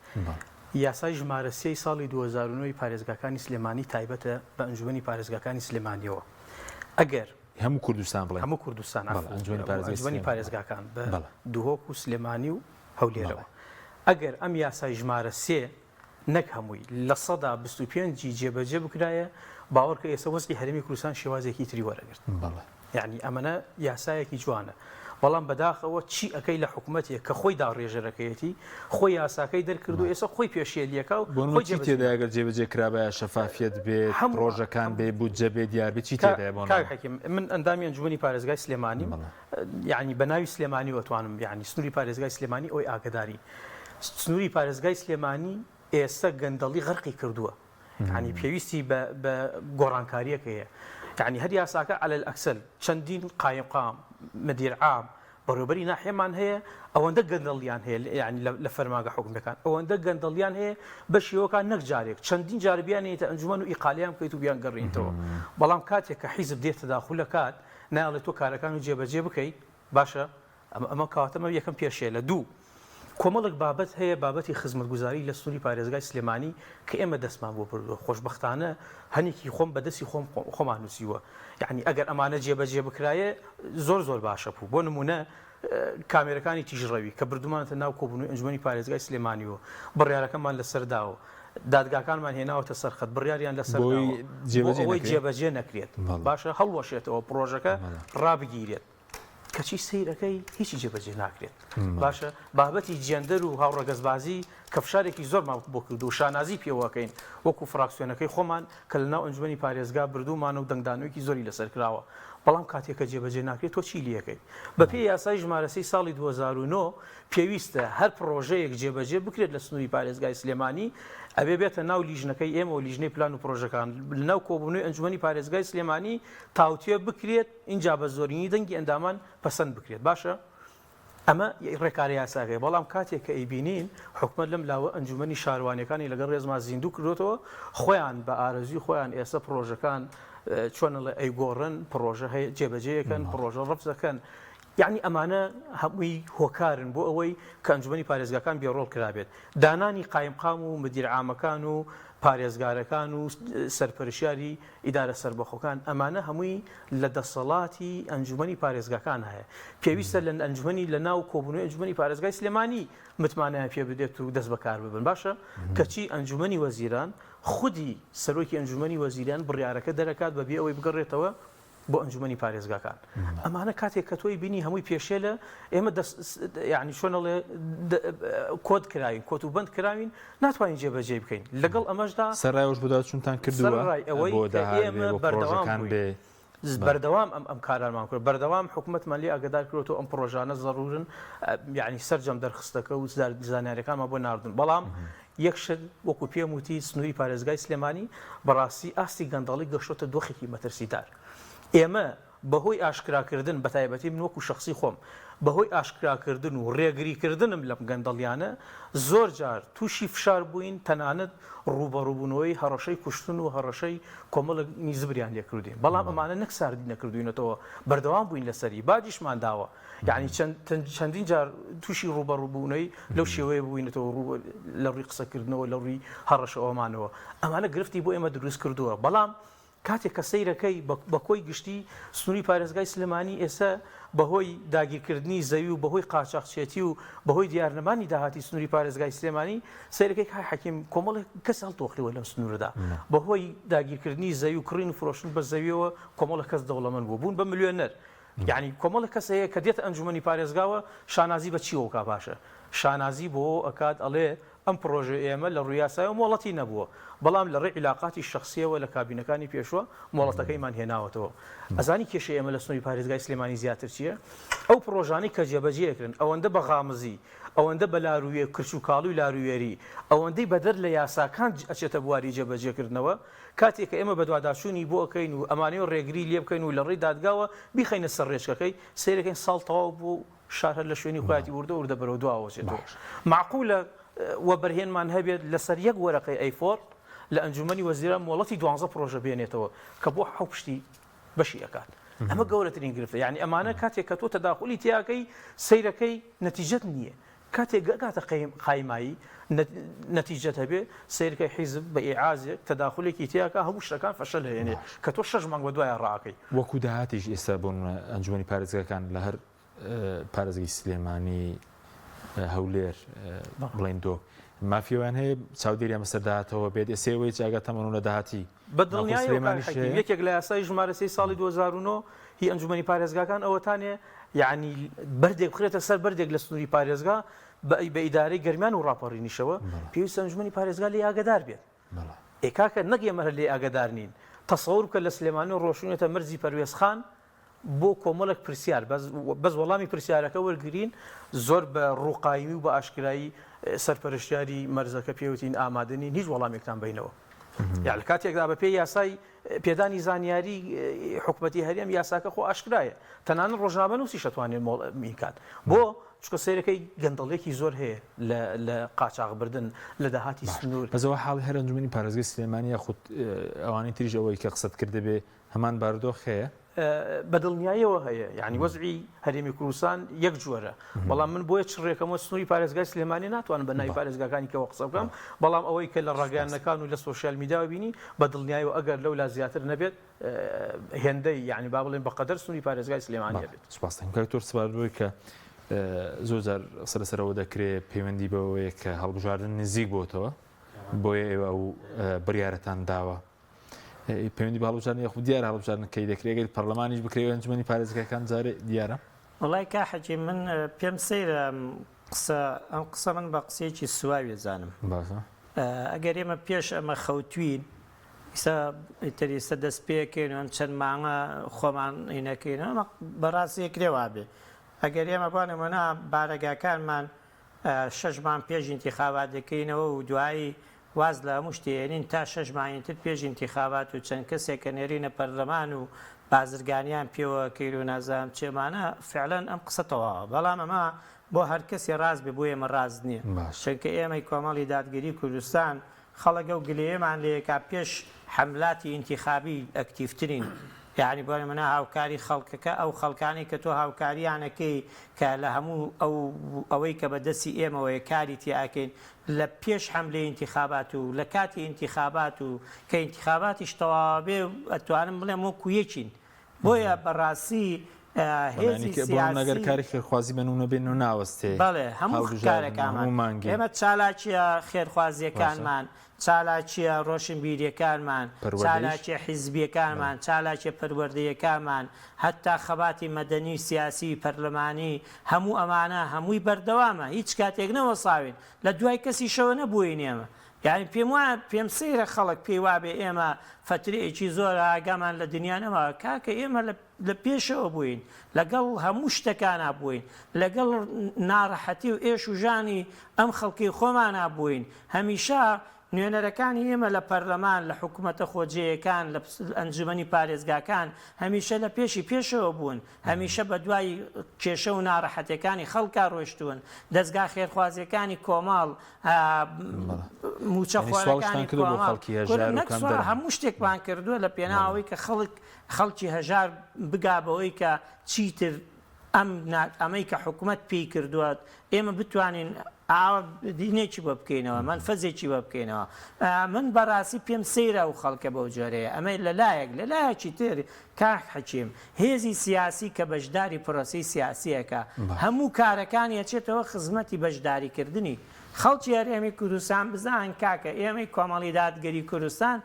یاسای ژمارە سێی ساڵی 2009 ی پارێزگاکانی سلێمانی تایبەتە بە ئەنجومەنی پارێزگاکانی سلێمانیەوە ئەگەر هەموو کوردستان بڵێ هەموو کوردستان ئەنجومەنی پارێزگاکان بە دهۆک و سلێمانی و هەولێرەوە ئەگەر ئەم یاسای ژمارە سێ نەک هەمووی، 25% ی جێبەجێ بکرایە، باوەڕکە ئێستا وەزعی هەرێمی کوردستان شێوازێکی تری وەرەگرت. بەڵێ. یەعنی ئەمەنە یاسایەکی جوانە، بەڵام بەداخەوە چی ئەکەی لە حکومەتێک کە خۆی داڕێژەرەکەیەتی، خۆی یاساکەی دەرکردووە، ئێستا خۆی پێشێلیەکا و بۆ نموونە خۆی چی جێبەجێ تێدایە ناکا. گەر جێبەجێ کرابایە شەفافیەت بێت، هەموو پڕۆژەکان هەموو بێ، بودجە بێ، دیار بێ، چی کا تێدایە بۆ کاک نموونە؟ حەکیم من ئەندامی ئەنجومەنی پارێزگای سلێمانیم، بەڵێ. یەعنی بە ناوی سلێمانیوە ئەتوانم یەعنی سنووری پارێزگای سلێمانی ئەوەی ئاگەداری سنووری پارێزگای سلێمانی ئێستا گەندەڵی غەرقی کردووە یعنی پێویستی بە گۆڕانکاریەک هەیە یعنی هەر یاساکە عەلەل ئەکسەل چەندین قایمقام مدیر عام بەڕێوبەری ناحیەمان هەیە ئەوەندە گەندەڵیان هەیە یعنی لە فەرمانگە حکومیەکان ئەوەندە گەندەڵیان هەیە بە شێوەکان نەک جارێک چەندین جار بیانێتە ئەنجومەن و ئیقالیان بکەیت و بیان گەڕینتەوە بەڵام کاتێک کە حیزب دێتە داخولە کات نایەڵێ تۆ کارەکان و جێبەجێ بکەی باشە ئەمە ئەمە کەواتە ئەمە یەکەم پێشێلە دوو کۆمەڵێک بابەت هەیە بابەتی خزمەتگوزاری لە سنووری پارێزگای سلێمانی کە ئێمە دەستمان بۆ بردووە خۆشبەختانە هەنێکی خۆم بە دەستی خۆم خۆمان نووسیوە یعنی ئەگەر ئەمانە جێبەجێ بکرایە زۆر زۆر باشە بوو بۆ نمونە کامێرەکانی تیژڕەوی کە بردومانەتە ناو کۆبوونەوەی ئەنجومەنی پارێزگای سلێمانیەوە بڕیارەکەمان لەسەر داوە دادگاکانمان هێناوەتە سەر خەت بڕیاریان لەسەر بۆی داوە بۆ جێبەجێ ئەوەی نەکرێت جێبەجێ نەکرێت بەڵێ. باشە هەڵوەشێتەوە پڕۆژەکە بەڵێ. ڕابگیرێت کەچی سەیرەکەی هیچی جێبەجێ ناکرێت باشە بابەتی جێندەر و هاوڕەگەزبازی کە فشارێکی زۆرمان بۆ کردو شانازی پێوەکەین وەکو فراکسیۆنەکەی خۆمان کە لەناو ئەنجومەنی پارێزگا بردوومانە و دەنگدانەوەیەکی زۆری لەسەر کراوە بەڵام کاتێک کە جێبەجێ ناکرێت تۆ چی لێکەیت بەپێی یاسای ژمارە سێی ساڵی 2009 پێویستە هەر پڕۆژەیەک جێبەجێ بکرێت لە سنووری پارێزگای سلێمانی ئەبێ بێتە ناو لیژنەکەی ئێمە و لیژنەی پلان و پڕۆژەکان لەناو کۆبوونەوەی ئەنجومەنی پارێزگای سلێمانی تاوتوێ بکرێت ئینجا بە زۆرینەی دەنگی ئەندامان پەسەند بکرێت باشە ئەمە ڕێکارە یاساکەیە بەڵام کاتێک کە ئەیبینین حکومەت لەم لاوە ئەنجومەنی شارەوانیەکانی لەگەڵ ڕێزما زیندوو کردۆتەوە خۆیان بە ئارەزوی خۆیان ئێستا پڕۆژەکان چۆن ئەڵێ ئەیگۆڕن پڕۆژە هەیە جێبەجێیەکەن پڕۆژە ڕەفز دەکەن یعنی ئەمانە هەمووی هۆکارن بۆ ئەوەی کە ئەنجومەنی پارێزگاکان بێڕۆڵ کرابێت دانانی قایمقام و مدیر عامەکان و پارێزگارەکان و سەرپەرشیاری ئیدارە سەربەخۆکان، ئەمانە هەمووی لە دەسەڵاتی ئەنجومەنی پارێزگاکان هەیە، پێویستە لە ئەنجومەنی لە ناو کۆبوونەوەی ئەنجومەنی پارێزگای سلێمانی متمانەیان پێ بدرێت و دەست بەکار ببن، باشە کەچی ئەنجومەنی وەزیران خودی سەرۆکی ئەنجومەنی وەزیران بڕیارەکە دەرەکات بەبێ ئەوەی بگەڕێتەوە بۆ ئەنجومەنی پارێزگاکان ئەمانە کاتێک کە تۆی بینی هەمووی پێشێلە ئێمە یعنی چۆن ئەڵێ کۆت کراوین کۆت و بەند کراوین ناتوانین جێبەجێ بکەین لەگەڵ ئەمەشدا سەرڕای بەدواداچوونتان کردووە سەرڕای ئەوەی بۆ کە داهات بێ ئێمە بۆ بەردەوام پڕۆژەکان بووین بێ بەردەوام ئەم ئەم کارانمان کرد بەردەوام حکومەتمان لێ ئاگدار کرۆتەوە ئەم پڕۆژانە زەرورن یعنی سەرجەم دەرخستەکە و زانیاریەکانمان بۆ ناردن بەڵام یەک شت وەکو پێم وتی سنووری پارێزگای سلێمانی بەڕاستی ئاستی گەندەڵی گەشتۆتە دۆخێکی مەترسیدار. ئێمە بەهۆی ئاشکراکردن، بەتایبەتی من وەکو شەخسی خۆم، بەهۆی ئاشکراکردن و ڕێگریکردنم لەم گەندەڵیانە، زۆر جار تووشی فشار بووین، تەنانەت ڕووبەڕووبوونەوەی هەڕەشەی کوشتن و هەڕەشەی کۆمەڵێک زبریان لێکردووین، بەڵام ئەمانە نەک ساردی نەکردووینەتەوە، بەردەوام بووین لەسەری، باجیشمان داوە، یانی چەندین جار تووشی ڕووبەڕووبوونەوەی لەو شێوەیە بووینەتەوە، لە ڕووی قسەکردنەوە، لە ڕووی هەڕەشەوەمانەوە، ئەمانە گرفتی بۆ ئێمە دروست کردووە، بەڵام کاتێک کە سەیرەکەی بە کۆی گشتی سنووری پارێزگای سلێمانی ئێستا بەهۆی داگیرکردنی زەوی و بەهۆی قاچاخچێتی و بەهۆی دیارنەمانی داهاتی سنووری پارێزگای سلێمانی سەیرەکەی کاک حەکیم کۆمەڵێک کەس هەڵتۆقیوە لەم سنوورەدا بەهۆی داگیرکردنی زەوی و کڕین و فرۆشتن بە زەویەوە کۆمەڵێک کەس دەوڵەمەند بوو بوون بە ملیۆنەر یعنی کۆمەڵێک کەس هەیە کە دێتە ئەنجومەنی پارێزگاوە شانازی بە چیەوە کا باشە شانازی بۆ ئەکات ئەڵێ ئەم پڕۆژەی ئێمە لە ڕووی یاسایەوە مۆڵەتی نەبووە، بەڵام لە ڕێی عیلاقاتی شەخسییەوە لە کابینەکانی پێشووە مۆڵەتەکەیمان هێناوەتەوە. ئەزانی کێشەی ئێمە لە سنووری پارێزگای سلێمانی زیاتر چییە؟ ئەو پڕۆژانەی کە جێبەجێ ئەکرێن ئەوەندە بە غامزی، ئەوەندە بە لارووێ کرچ و کاڵی و لارووێری، ئەوەندەی بەدەر لە یاساکان ئەچێتە بواری جێبەجێکردنەوە، کاتێک کە ئێمە بەدواداچوونی بۆ ئەکەین و ئەمانەوێ ڕێگری لێ بکەین و لە ڕێی دادگاوە بیخەینە سەر ڕێچکەکەی، سەیرەکەین ساڵ تەواو بووە و شار هەر لە شوێنی خۆیەتی وردە وردە بەرەو دواوە چێتەوە. مەعقولە وەبەرهێنمان هەبێت لەسەر یەک وەرەقەی A four لە ئەنجومەنی وەزیران مۆڵەتی دوانزە پرۆژە بێنێتەوە کە بۆ حەو پشتی بەشی ئەکات. ئەمە گەورەترین گرفتە. یانی ئەمانە کاتێک کە تۆ تەداخولی تیاکەی سەیرەکەی نەتیجەت نییە. کاتێک ئەگاتە قایمایی نەتیجەت هەبێ سەیرکە حیزب بە ئیعازێک تەداخولێکی تیاکا هەموو شتەکان فەشەل هێنێ کە تۆ شەش مانگ بەدوایا ڕاکەی. وەکو داهاتیش ئێستا بۆ نمونە ئەنجومەنی پارێزگاکان لە هەر پارێزگەی سلێمانی، هەولێر، بڵێین دۆک مافی ئەویان هەیە چاودێریان بەسەر داهاتەوە بێت ئێستا ئێوە هیچ ئاگاتان بۆ نمونە داهاتی بە دڵنیایەوە کاک حەکیم یەکێک لە یاسای ژمارە سێی ساڵی 2009 هی ئەنجومەنی پارێزگاکان ئەوەتانێ یعنی بەردێک بخرێتە سەر بەردێک لە سنووری پارێزگا بە ئیدارەی گەرمیان و ڕاپەڕینیشەوە پێویستە ئەنجومەنی پارێزگا لێی ئاگادار بێت. ئێ کاکە نەک ئێمە هەر لێی ئاگادار نین تەسەور بکە لە سلێمانی ڕۆشونێتە مەرزی پەروێزخان بۆ کۆمەڵێک پرسیار بەس بەس وەڵامی پرسیارەکە وەرگرین زۆر بە ڕووقایمی و بە ئاشکرایی سەرپەرشتیاری مەرزەکە پێوتین ئامادە نین هیچ وەڵامێکتان بینەوە یا لە کاتێکدا بە پێی یاسای پێدانی زانیاری حکومەتی هەرێم یاساکە خۆ ئاشکرایە تەنانەت ڕۆژنامەنووسیش ئەتوانێت مۆڵ کات بۆ چونکە سەیرەکەی گەندەڵیەکی زۆر هەیە لە لە قاچاخبردن لە داهاتی سنوور. بەس ئەوە حاڵی هەر ئەنجومەنی پارێزگای سلێمانی یاخود ئەوانەی تریش ئەوەی کە قسەت کردبێ هەمان بارودۆخ هەیە؟ بە دڵنیاییەوە هەیە یانی وەزعی هەرێمی کوردستان یەک جۆرە بەڵام من بۆیە چڕێکەمەوە سنووری پارێزگای سلێمانی ناتوانم بە ناوی پارێزگاکانی کەوە قسە بکەم بەڵام ئەوەی کە لە ڕاگەیاندنەکان و لە سۆشیال میدیاوە بینی بە دڵنیایەوە ئەگەر لەولا زیاتر نەبێت هێندەی یانی با بڵێن بە قەدەر سنووری پارێزگای سلێمانی هەبێت. سوپاس دەکەم کاک دکتۆر سەبارەت بەوەی کە زۆر جار قسە لەسەر ئەوە دەکرێت پەیوەندی بەوەیە کە هەڵبژاردن نزیک بۆتەوە بۆیە ئێوە ئەو بڕیارەتان داوە پەیوەندی بە هەڵبژاردن یاخود دیارە هەڵبژاردن کەی دەکرێت گەر پەرلەمانیش بکرێت ئەنجومەنی پارێزگاکان جارێ دیارە. وەڵای کا حەکیم من پێم سەیرە ئەم قسە ئەم قسە من بە قسەیەکی سواوی ئەزانم باشە ئەگەر ئێمە پێش ئەمە خەوتوین ئیستا ئیتر ئیستا دەست پێکەین و ئەم چەند مانگە خۆمان ئینەکەین ئەمە بەڕاستی ئەکرێ وابێ ئەگەر ئێمە بۆ نمونە بارەگاکانمان شەش مانگ پێش ئینتیخابات دەکەینەوە و دوایی واز لە هەموو شتێ ئێنین تا شەش مانگی تر پێش ئینتیخابات و چەند کەسێک کە نێرینە پەرلەمان و بازرگانیان پێوە ئەکەین و نازانم چێمانە فعلەن ئەم قسە تەواوە بەڵام ئەمە بۆ هەر کەسێ ڕاست بێ بۆ ئێمە ڕاست نییە چونکە ئێمەی کۆمەڵی دادگەری کوردستان خەڵک ئەو گلەیەمان لێ ئەکا پێش حەملاتی ئینتیخابی ئەکتیڤترین یەعنی بۆ نمونە هاوکاری خەڵکەکە ئەو خەڵکانەی کە تۆ هاوکاریان ئەکەی کە لە هەموو ئەو ئەوەی کە بە دەستی ئێمەوەیە کاری تیا ئەکەین لە پێش حەملەی ئینتیخابات و لە کاتی ئینتیخابات و کە ئینتیخاباتیش تەواوەبێ ئەتوانم بڵێم وەکو یەکین بۆیە بەڕاستی هێزی سیاسی ئەگەر کاری خێرخوازی بە نمونە بێن و ناوەستێ بەڵێ هەموو کارەکانمان ئێمە چالاکیە خێرخوازیەکانمان چالاکیە ڕۆشنبیریەکانمان چالاکیە حیزبیەکانمان چالاکیە پەروەردەیەکانمان هەتا خەباتی مەدەنی و سیاسی پەرلەمانی هەموو ئەمانە هەمووی بەردەوامە هیچ کاتێک نەوەساوین لە دوای کەسیشەوە نەبووین ئێمە یانی پێم وایە پێم سەیرە خەڵک پێی وابێ ئێمە فەترەیەکی زۆرە ئاگامان لە دنیا نەماوە کاکە ئێمە لە لە پێشەوە بووین لەگەڵ هەموو شتەکانا بووین لەگەڵ ناڕەحەتی و ئێش و ژانی ئەم خەڵکی خۆمانا بووین هەمیشە. نوێنەرەکانی ئێمە لە پەرلەمان، لە حکومەتە خۆجێیەکان، لە ئەنجومەنی پارێزگاکان هەمیشە لە پێشی پێشەوە بوون، هەمیشە بە دوای کێشە و ناڕەحەتیەکانی خەڵکا ڕۆیشتوون، دەزگا خێرخوازیەکانی کۆمەڵ، مووچە خۆرەکانی کۆمەڵ، کورە نەک سواڵ هەموو شتێکمان کردووە لە پێناو ئەوەی کە خەڵک خەڵکی هەژار بگا بەوەی کە چیتر ئەم ئەمەی کە حکومەت پێی کردووە ئێمە بتوانین ئاوا دینێکی بۆ بکەینەوە مەنفەزێکی بۆ بکەینەوە من بەڕاستی پێم سەیرە ئەو خەڵکە بەو جۆرەیە ئەمە لە لایەک لە لایەکی تر کاک حەکیم هێزی سیاسی کە بەشداری پرۆسەی سیاسیەکە هەموو کارەکانی ئەچێتەوە خزمەتی بەشداریکردنی خەڵکی هەرێمی کوردستان بزان کاکە ئێمەی کۆمەڵی دادگەری کوردستان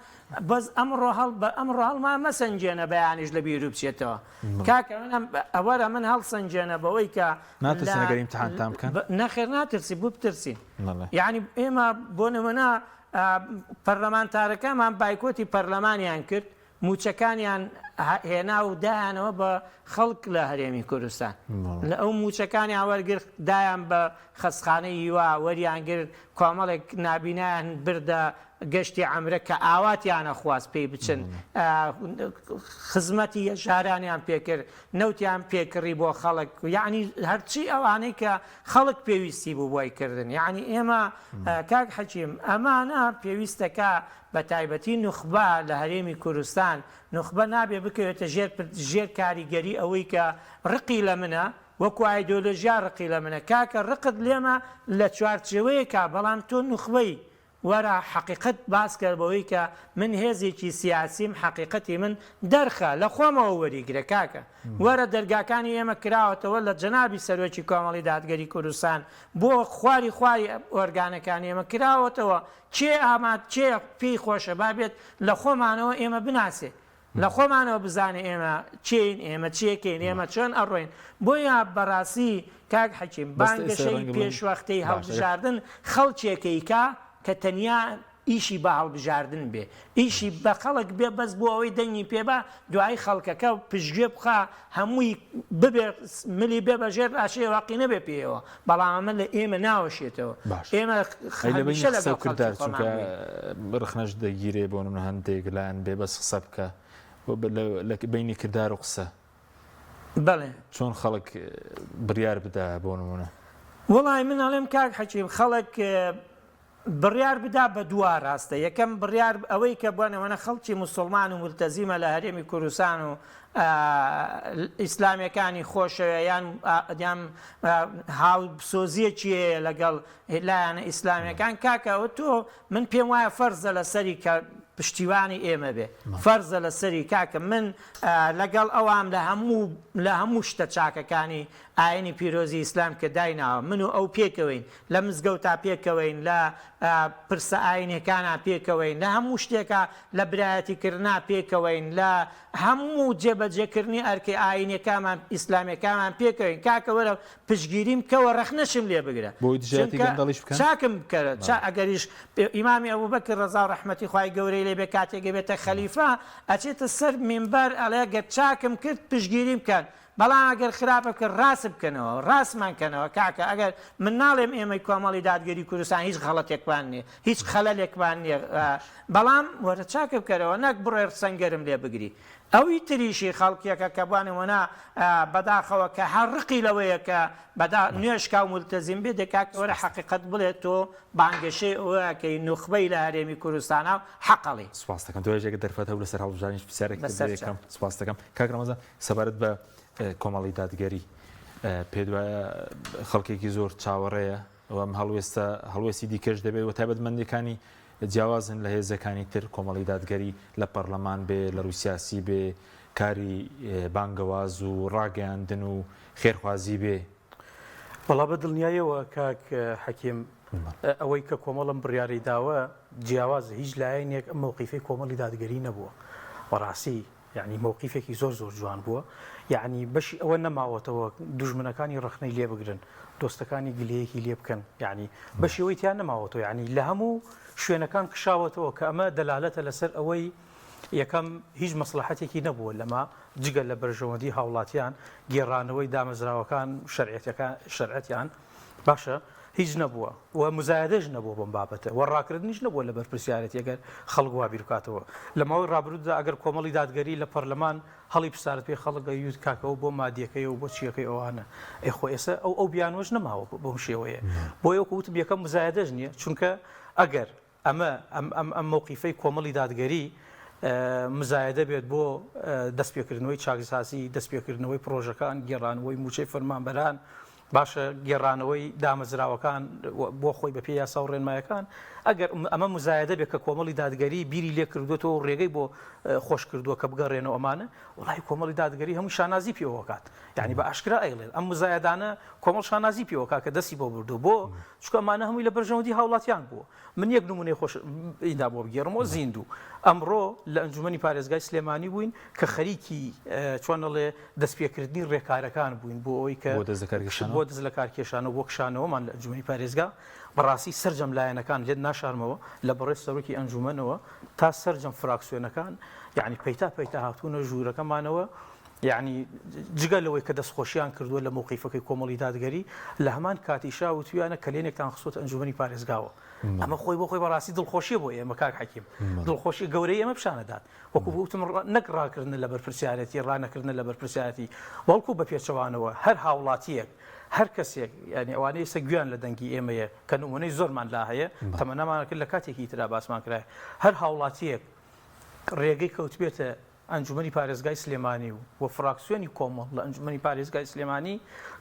بەس ئەمڕۆ هەڵ بە ئەمڕۆ هەڵمان مەسەنگێنە بەیانیش لە بیرو بچێتەوە کاکە من ئەم ئەوەرە من هەڵسەنگێنە بەوەی کە ناترسن ئەگەر ئیمتحانتان بکەن؟ نەخێر ناترسی بۆ بترسین یعنی ئێمە بۆ نمونە پەرلەمانتارەکانمان بایکۆتی پەرلەمانیان کرد مووچەکانیان هێنا و دایانەوە بە خەڵک لە هەرێمی کوردستان لە ئەو مووچەکانیان وەرگرت دایان بە خەستخانەی هیوا وەریان گرت کۆمەڵێک نابینایان بردە گەشتی عەمرە کە ئاواتیانە خواست پێی بچن خزمەتی هەژارانیان پێکرد نەوتیان پێکڕی بۆ خەڵک یعنی هەرچی ئەوانەی کە خەڵک پێویستی بوو بۆی کردن یعنی ئێمە کاک حەکیم ئەمانە پێویستەکە بە تایبەتی نوخبە لە هەرێمی کوردستان نوخبە نابێ بکەوێتە ژێر ژێر کاریگەری ئەوەی کە ڕقی لە منە وەکو ئایدۆلۆژیا ڕقی لە منە کاکە ڕقت لێمە لە چوارچێوەیەکا بەڵام تۆ نوخبەی وەرە حەقیقەت باس کە بەوەی کە من هێزێکی سیاسیم حەقیقەتی من دەرخە لە خۆمەوە وەریگرە کاکە وەرە دەرگاکانی ئێمە کراوەتەوە لە جەنابی سەرۆکی کۆمەڵی دادگەری کوردستان بۆ خواری خواری ئۆرگانەکانی ئێمە کراوەتەوە کێ ئاماد کێ پێی خۆشە با بێت لە خۆمانەوە ئێمە بناسێ لە خۆمانەوە بزانێ ئێمە کێین ئێمە چیەکەین ئێمە چۆن ئەڕۆین بۆیە بەڕاستی کاک حەکیم بەس ئێستا بانگەشەی ڕەنگە بڵێن پێشوەختەی باشە هەڵبژاردن خەڵکێکەی کا کە تەنیا ئیشی بە هەڵبژاردن بێ ئیشی بە خەڵک بێ بەس بۆ ئەوەی دەنگی پێ با دوایی خەڵکەکە پشتگوێ بخا هەمووی ببێ ملی بێ بە ژێر لاشەی واقی نەبێ پێیەوە بەڵام ئەمە لە ئێمە ناوەشێتەوە باش ئێمە ئەی لە بەینی هەمیشە قسە لەگەڵ و کردار خەڵکی خۆمان چونکە بووین. ڕەخنەش دەگیرێ بۆ نمونە هەندێک لایەن بێ بەس قسە بکە و بە- لە لە بەینی کردار و قسە بەڵێ. چۆن خەڵک بڕیار بدا بۆ نمونە؟ وەڵای من ئەڵێم کاک حەکیم خەڵک بڕیار بدا بە دوو ئاراستە، یەکەم بڕیار ئەوەی کە بۆ نمونە خەڵکی موسوڵمان و مولتەزیمە لە هەرێمی کوردستان و ئیسلامیەکانی خۆشەوێ یان یان هاوسۆزیەکی هەیە لەگەڵ لایەنە ئیسلامیەکان کاکە ئەوە تۆ من پێم وایە فەرزە لەسەری کە پشتیوانی ئێمە بێ فەرزە لەسەری کاکە من لەگەڵ ئەوام لە هەموو لە هەموو شتە چاکەکانی ئاینی پیرۆزی ئیسلام کە دایناوە من و ئەو پێکەوەین لە مزگەوتا پێکەوەین لە پرسە ئاینیەکانا پێکەوەین لە هەموو شتێکا لە برایەتی کردنا پێکەوەین لە هەموو جێبەجێکردنی ئەرکە ئاینیەکامان ئیسلامیەکامان پێکەوەین کاکە وەرە پشتگیریم بکەوە ڕەخنەشم لێ بگرە بۆی دژایەتی چونکە گەندەڵیش بکەن؟ چاکم بکەرە چا بەڵێ. ئەگەریش ئیمامی ئەبوبەکر ڕەزا و ڕەحمەتی خوای گەورەی لێ بێ کاتێک ئەبێتە خەلیفە ئەچێتە سەر مینبەر ئەڵێ گەر چاکم کرد پشتگیریم بکەن بەڵام ئەگەر خراپە بکەن ڕاست بکەنەوە ڕاستمان کەنەوە کاکە ئەگەر من ناڵێم ئێمەی کۆمەڵی دادگەری کوردستان هیچ غەڵەتێکمان نیە هیچ خەلەلێکمان نیە بەڵام وەرە چاکە بکەرەوە نەک بڕۆی سەنگەرم لێ بگری ئەوی تریشی خەڵکێکە کە بۆ نمونە بەداخەوە کە هەر ڕقی لەوەیە کە بەدا نوێژکا و مولتەزیم بێ دە کاکە وەرە حەقیقەت بڵێ تۆ بانگەشەی ئەوە ئەکەی نوخبەی لە هەرێمی کوردستانا و حەقەڵی. سوپاست دەکەم دوایش ئەگەر دەرفەت هەبوو لەسەر هەڵبژاردنیش پرسیارێکت بەسەر لێ چاو. ئەکەم سوپاست دەکەم کاک ڕەمەزان سەبارەت بە کۆمەڵی دادگەری پێت وایە خەڵکێکی زۆر چاوەڕێیە و ئەم هەڵوێستە هەڵوێستی دیکەش دەبێت و تایبەتمەندیەکانی جیاوازن لە هێزەکانی تر کۆمەڵی دادگەری لە پەرلەمان بێ لە ڕووی سیاسی بێ کاری بانگەواز و ڕاگەیاندن و خێرخوازی بێ. وەڵا بە دڵنیایەوە کاک حەکیم ئەوەی کە کۆمەڵ ئەم بڕیارەی داوە جیاوازە هیچ لایەنێک ئەم مەوقیفەی کۆمەڵی دادگەری نەبووە بەڕاستی یەعنی مەوقیفێکی زۆر زۆر جوان بووە یەعنی بەشی ئەوە نەماوەتەوە دوژمنەکانی ڕەخنەی لێ بگرن دۆستەکانی گلەیەکی لێ بکەن یەعنی بەشی ئەوەی تیا نەماوەتەوە یەعنی لە هەموو شوێنەکان کشاوەتەوە کە ئەمە دەلالەتە لەسەر ئەوەی یەکەم هیچ مەسڵەحەتێکی نەبووە لەمە جگە لە بەرژەوەندی هاوڵاتیان گێڕانەوەی دامەزراوەکان شەرعەتەکان شەرعەتیان باشە. هیچ نەبووە و مزایەدەش نەبووە بەم بابەتە و ڕاکردنیش نەبووە لە بەرپرسیارێتی ئەگەر خەڵک وا بیر بکاتەوە. لە ماوەی ڕابردوودا ئەگەر کۆمەڵی دادگەری لە پەرلەمان هەڵی پسارت پێ خەڵک ئەیوت کاکە ئەو بۆ مادیەکەی و بۆ چیەکەی ئەوانە ئەی خۆ ئێستا ئەو ئەو بیانوەش نەماوە بەم شێوەیە. بۆیە وەکو وتم یەکەم مزایەدەش نییە چونکە ئەگەر ئەمە ئەم ئەم ئەم مەوقیفەی کۆمەڵی دادگەری مزایەدە بێت بۆ دەستپێکردنەوەی چاکسازی، دەستپێکردنەوەی پڕۆژەکان، گێڕانەوەی مووچەی فەرمانبەران، باشە گێڕانەوەی دامەزراوەکان بۆ خۆی بەپێی یاسا و ڕێنمایەکان، ئەگەر ئەمە مزایەدە بێت کە کۆمەڵی دادگەری بیری لێ کردووەتەوە و ڕێگەی بۆ خۆش کردووە کە بگەڕێنەوە ئەمانە، وەڵاهی کۆمەڵی دادگەری هەمووی شانازی پێوە ئەکات. یانی بە ئاشکرا ئەیڵێن ئەم مزایەدانە کۆمەڵ شانازی پێوە ئەکات کە دەستی بۆ بردووە. بۆ؟ چونکە ئەمانە هەمووی لە بەرژەوەندی هاوڵاتیان بووە. من یەک نمونەی خۆش ئیندا بۆ بگێڕمەوە زیندوو ئەمڕۆ لە ئەنجومەنی پارێزگای سلێمانی بووین کە خەریکی چۆن ئەڵێ دەستپێکردنی ڕێکارەکان بووین بۆ ئەوەی کە بۆ دەست لە کارکێشانەوە بۆ کشانەوەمان لە ئەنجومەنی پارێزگا بەڕاستی سەرجەم لایەنەکان لێت ناشارمەوە لە بەڕێز سەرۆکی ئەنجومەنەوە تا سەرجەم فراکسیۆنەکان یعنی پەیتا پەیتا هاتوونە ژوورەکەمانەوە یەعنی جگە لەوەی کە دەستخۆشیان کردووە لە مەوقیفەکەی کۆمەڵی دادگەری، لە هەمان کاتیشا وتویانە کەلێنێکتان خستۆتە ئەنجومەنی پارێزگاوە. ئەمە خۆی بۆ خۆی بەڕاستی دڵخۆشیە بۆ ئێمە کاک حەکیم. دڵخۆشی گەورەی ئێمە پیشان ئەدات. وەکو وتم نەک ڕاکردنە لە بەرپرسیارێتی، ڕانەکردنە لە بەرپرسیارێتی، بەڵکو بە پێچەوانەوە هەر هاوڵاتییەک، هەر کەسێک، یانی ئەوانەی ئێستا گوێیان لە دەنگی ئێمەیە کە نموونەی زۆرمان لا هەیە، تەمەنامان کرد لە کاتێکی ترا باسمان کرایە، هەر هاوڵاتییەک ڕێگەی کەوتبێتە ئەنجومەنی پارێزگای سلێمانی و و فراکسیۆنی کۆمەڵ لە ئەنجومەنی پارێزگای سلێمانی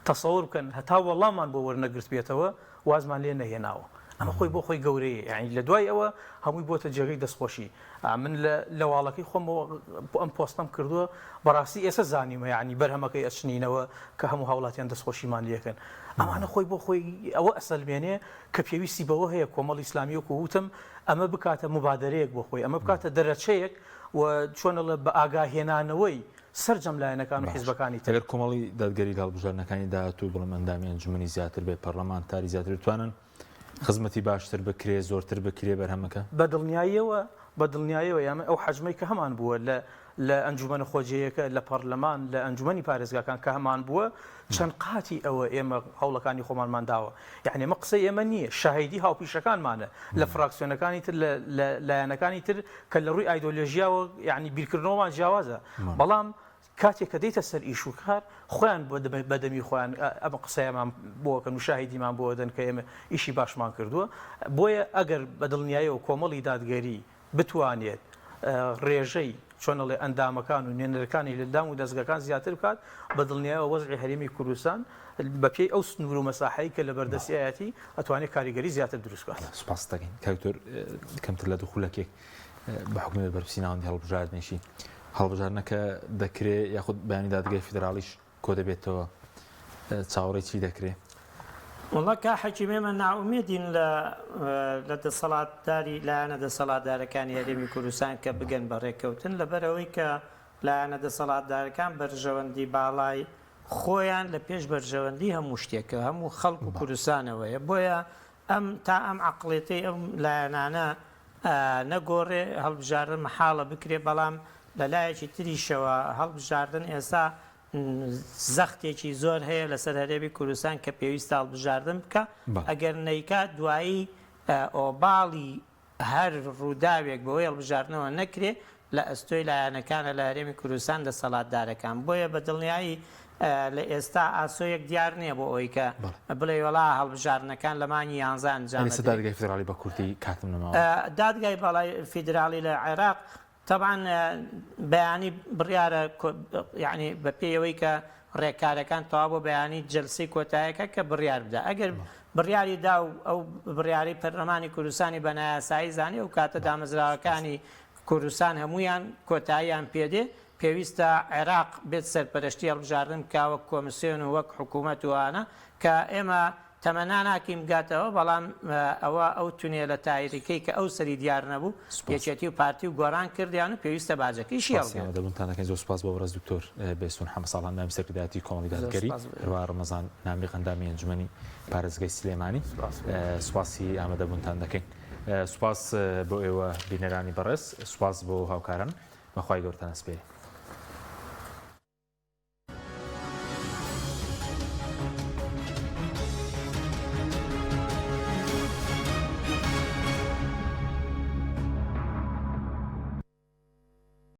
تەسەور بکەن هەتا وەڵاممان بۆ وەرنەگرتبێتەوە وازمان لێ نەهێناوە ئەمە خۆی بۆ خۆی گەورەیە یانی لە دوای ئەوە هەمووی بۆتە جێگەی دەستخۆشی من لە لە واڵەکەی خۆمەوە ئەم پۆستەم کردووە بەڕاستی ئێستا زانیمە یانی بەرهەمەکەی ئەچنینەوە کە هەموو هاوڵاتیان دەستخۆشیمان لێکەن ئەمانە خۆی بۆ خۆی ئەوە ئەسەلمێنێ کە پێویستی بەوە هەیە کۆمەڵی ئیسلامی وەکو وتم ئەمە بکاتە موبادەرەیەک بۆ خۆی ئەمە بکاتە دەرەچەیەک و چۆن ئەڵێ بە ئاگا هێنانەوەی سەرجەم لایەنەکان و باش حیزبەکانی تر. ئەگەر کۆمەڵی دادگەری لە هەڵبژاردنەکانی داهاتوو بڵێم ئەندامی ئەنجومەنی زیاتر بێت پەڕلەمانتاری زیاتر بتوانن خزمەتی باشتر بکرێ زۆرتر بکرێ بەرهەمەکە؟ بە دڵنیاییەوە بە دڵنیایەوە یان ئەو حەجمەی کە هەمان بووە لە لە ئەنجومەنە خۆجێیەکە لە پەڕلەمان لە ئەنجومەنی پارێزگاکان کە هەمان بووە چەند قاتی ئەوە ئێمە هەوڵەکانی خۆمانمان داوە یەعنی ئەمە قسەی ئێمە نییە شاهیدی هاوپیشەکانمانە لە فراکسیۆنەکانی تر لە لە لایەنەکانی تر کە لە ڕووی ئایدۆلۆژیاوە یەعنی بیرکردنەوەمان جیاوازە بەڵام کاتێک کە دێیتە سەر ئیش و کار خۆیان بە دەمی خۆیان ئەم قسەیەمان بۆ ئەکەن و شاهیدیمان بۆ ئەدەن کە ئێمە ئیشی باشمان کردووە بۆیە ئەگەر بە دڵنیایەوە کۆمەڵی دادگەری بتوانێت ڕێژەی چۆن ئەڵێ ئەندامەکان و نوێنەرەکانی لە دام و دەزگاکان زیاتر بکات، بە دڵنیایەوە وەزعی هەرێمی کوردستان بە پێی ئەو سنوور و مەساحەی کە لە بەردەستیایەتی ئەتوانێت کاریگەری زیاتر دروست بکات. سوپاست دەکەین کاک دکتۆر کەمتر لە دوو خولەکێک بە حوکمی بەرپرسی ناوەندی هەڵبژاردنیشی هەڵبژاردنەکە دەکرێ یاخود بەیانی دادگای فیدراڵیش کۆدەبێتەوە چاوەڕێی چی دەکرێ؟ وەڵا کا حەکیم ئێمە نائومێدین لە لە دەسەڵاتداری لایەنە دەسەڵاتدارەکانی هەرێمی کوردستان کە بگەن بە ڕێککەوتن لەبەرئەوەی کە لایەنە دەسەڵاتدارەکان بەرژەوەندی باڵای خۆیان لە پێش بەرژەوەندی هەموو شتێکە هەموو خەڵک و کوردستانەوەیە بۆیە ئەم تا ئەم عەقڵێتەی ئەم لایەنانە نەگۆڕێ هەڵبژاردن مەحاڵە بکرێ بەڵام لە لایەکی تریشەوە هەڵبژاردن ئێستا زەختێکی زۆر هەیە لەسەر هەرێمی کوردستان کە پێویستە هەڵبژاردن بکا ئەگەر نەیکا دوایی ئۆباڵی هەر ڕووداوێک بەهۆی هەڵبژاردنەوە نەکرێ لە ئەستۆی لایەنەکانە لە هەرێمی کوردستان دەسەڵاتدارەکان بۆیە بە دڵنیایی لە ئێستا ئاسۆیەک دیار نییە بۆ ئەوەی کە بڵێی وەڵا هەڵبژاردنەکان لە مانگی یانزە ئەنجام ئەدرێ. دادگای فیدراڵی بە کورتی کاتم نەماوە. دادگای باڵای فیدراڵی لە عێراق تەبعەن بەیانی بڕیارە یانی بە پێی ئەوەی کە ڕێکارەکان تەواو بۆ بەیانی جەلسەی کۆتایەکە کە بڕیار بدا ئەگەر بڕیاری دا و ئەو بڕیارەی پەرلەمانی کوردستانی بە نایاسایی زانی ئەو کاتە دامەزراوەکانی کوردستان هەموویان کۆتاییان پێدێ پێویستە عێراق بێت سەرپەرشتی هەڵبژاردن بکا وەک کۆمسیۆن و وەک حکوومەت و ئەوانە کە ئێمە تەمەنا ناکەین بگاتەوە بەڵام ئەوە ئەو تونێلە تاریکەی کە ئەو سەری دیار نەبوو سوپاس. یەکێتی و پارتی و گۆڕان کردیان و پێویستە باجەکەیشی سوپاسی هەڵگرن. ئامادەبوونتان دەکەین زۆر سوپاس بۆ بەڕێز دکتۆر بێستوون حەمە ساڵح ئەندامی سەرکردایەتی کۆمەڵی زۆر دادگەری سوپاس بۆ ئێوە. هەروەها ڕەمەزان نامیق ئەندامی ئەنجومەنی پارێزگای سلێمانی سوپاس بۆ ئێوە. سوپاسی ئامادەبوونتان دەکەین سوپاس بۆ ئێوە بینەرانی بەڕێز سوپاس بۆ هاوکاران بەخوای گەورەتان ئەسپێرین.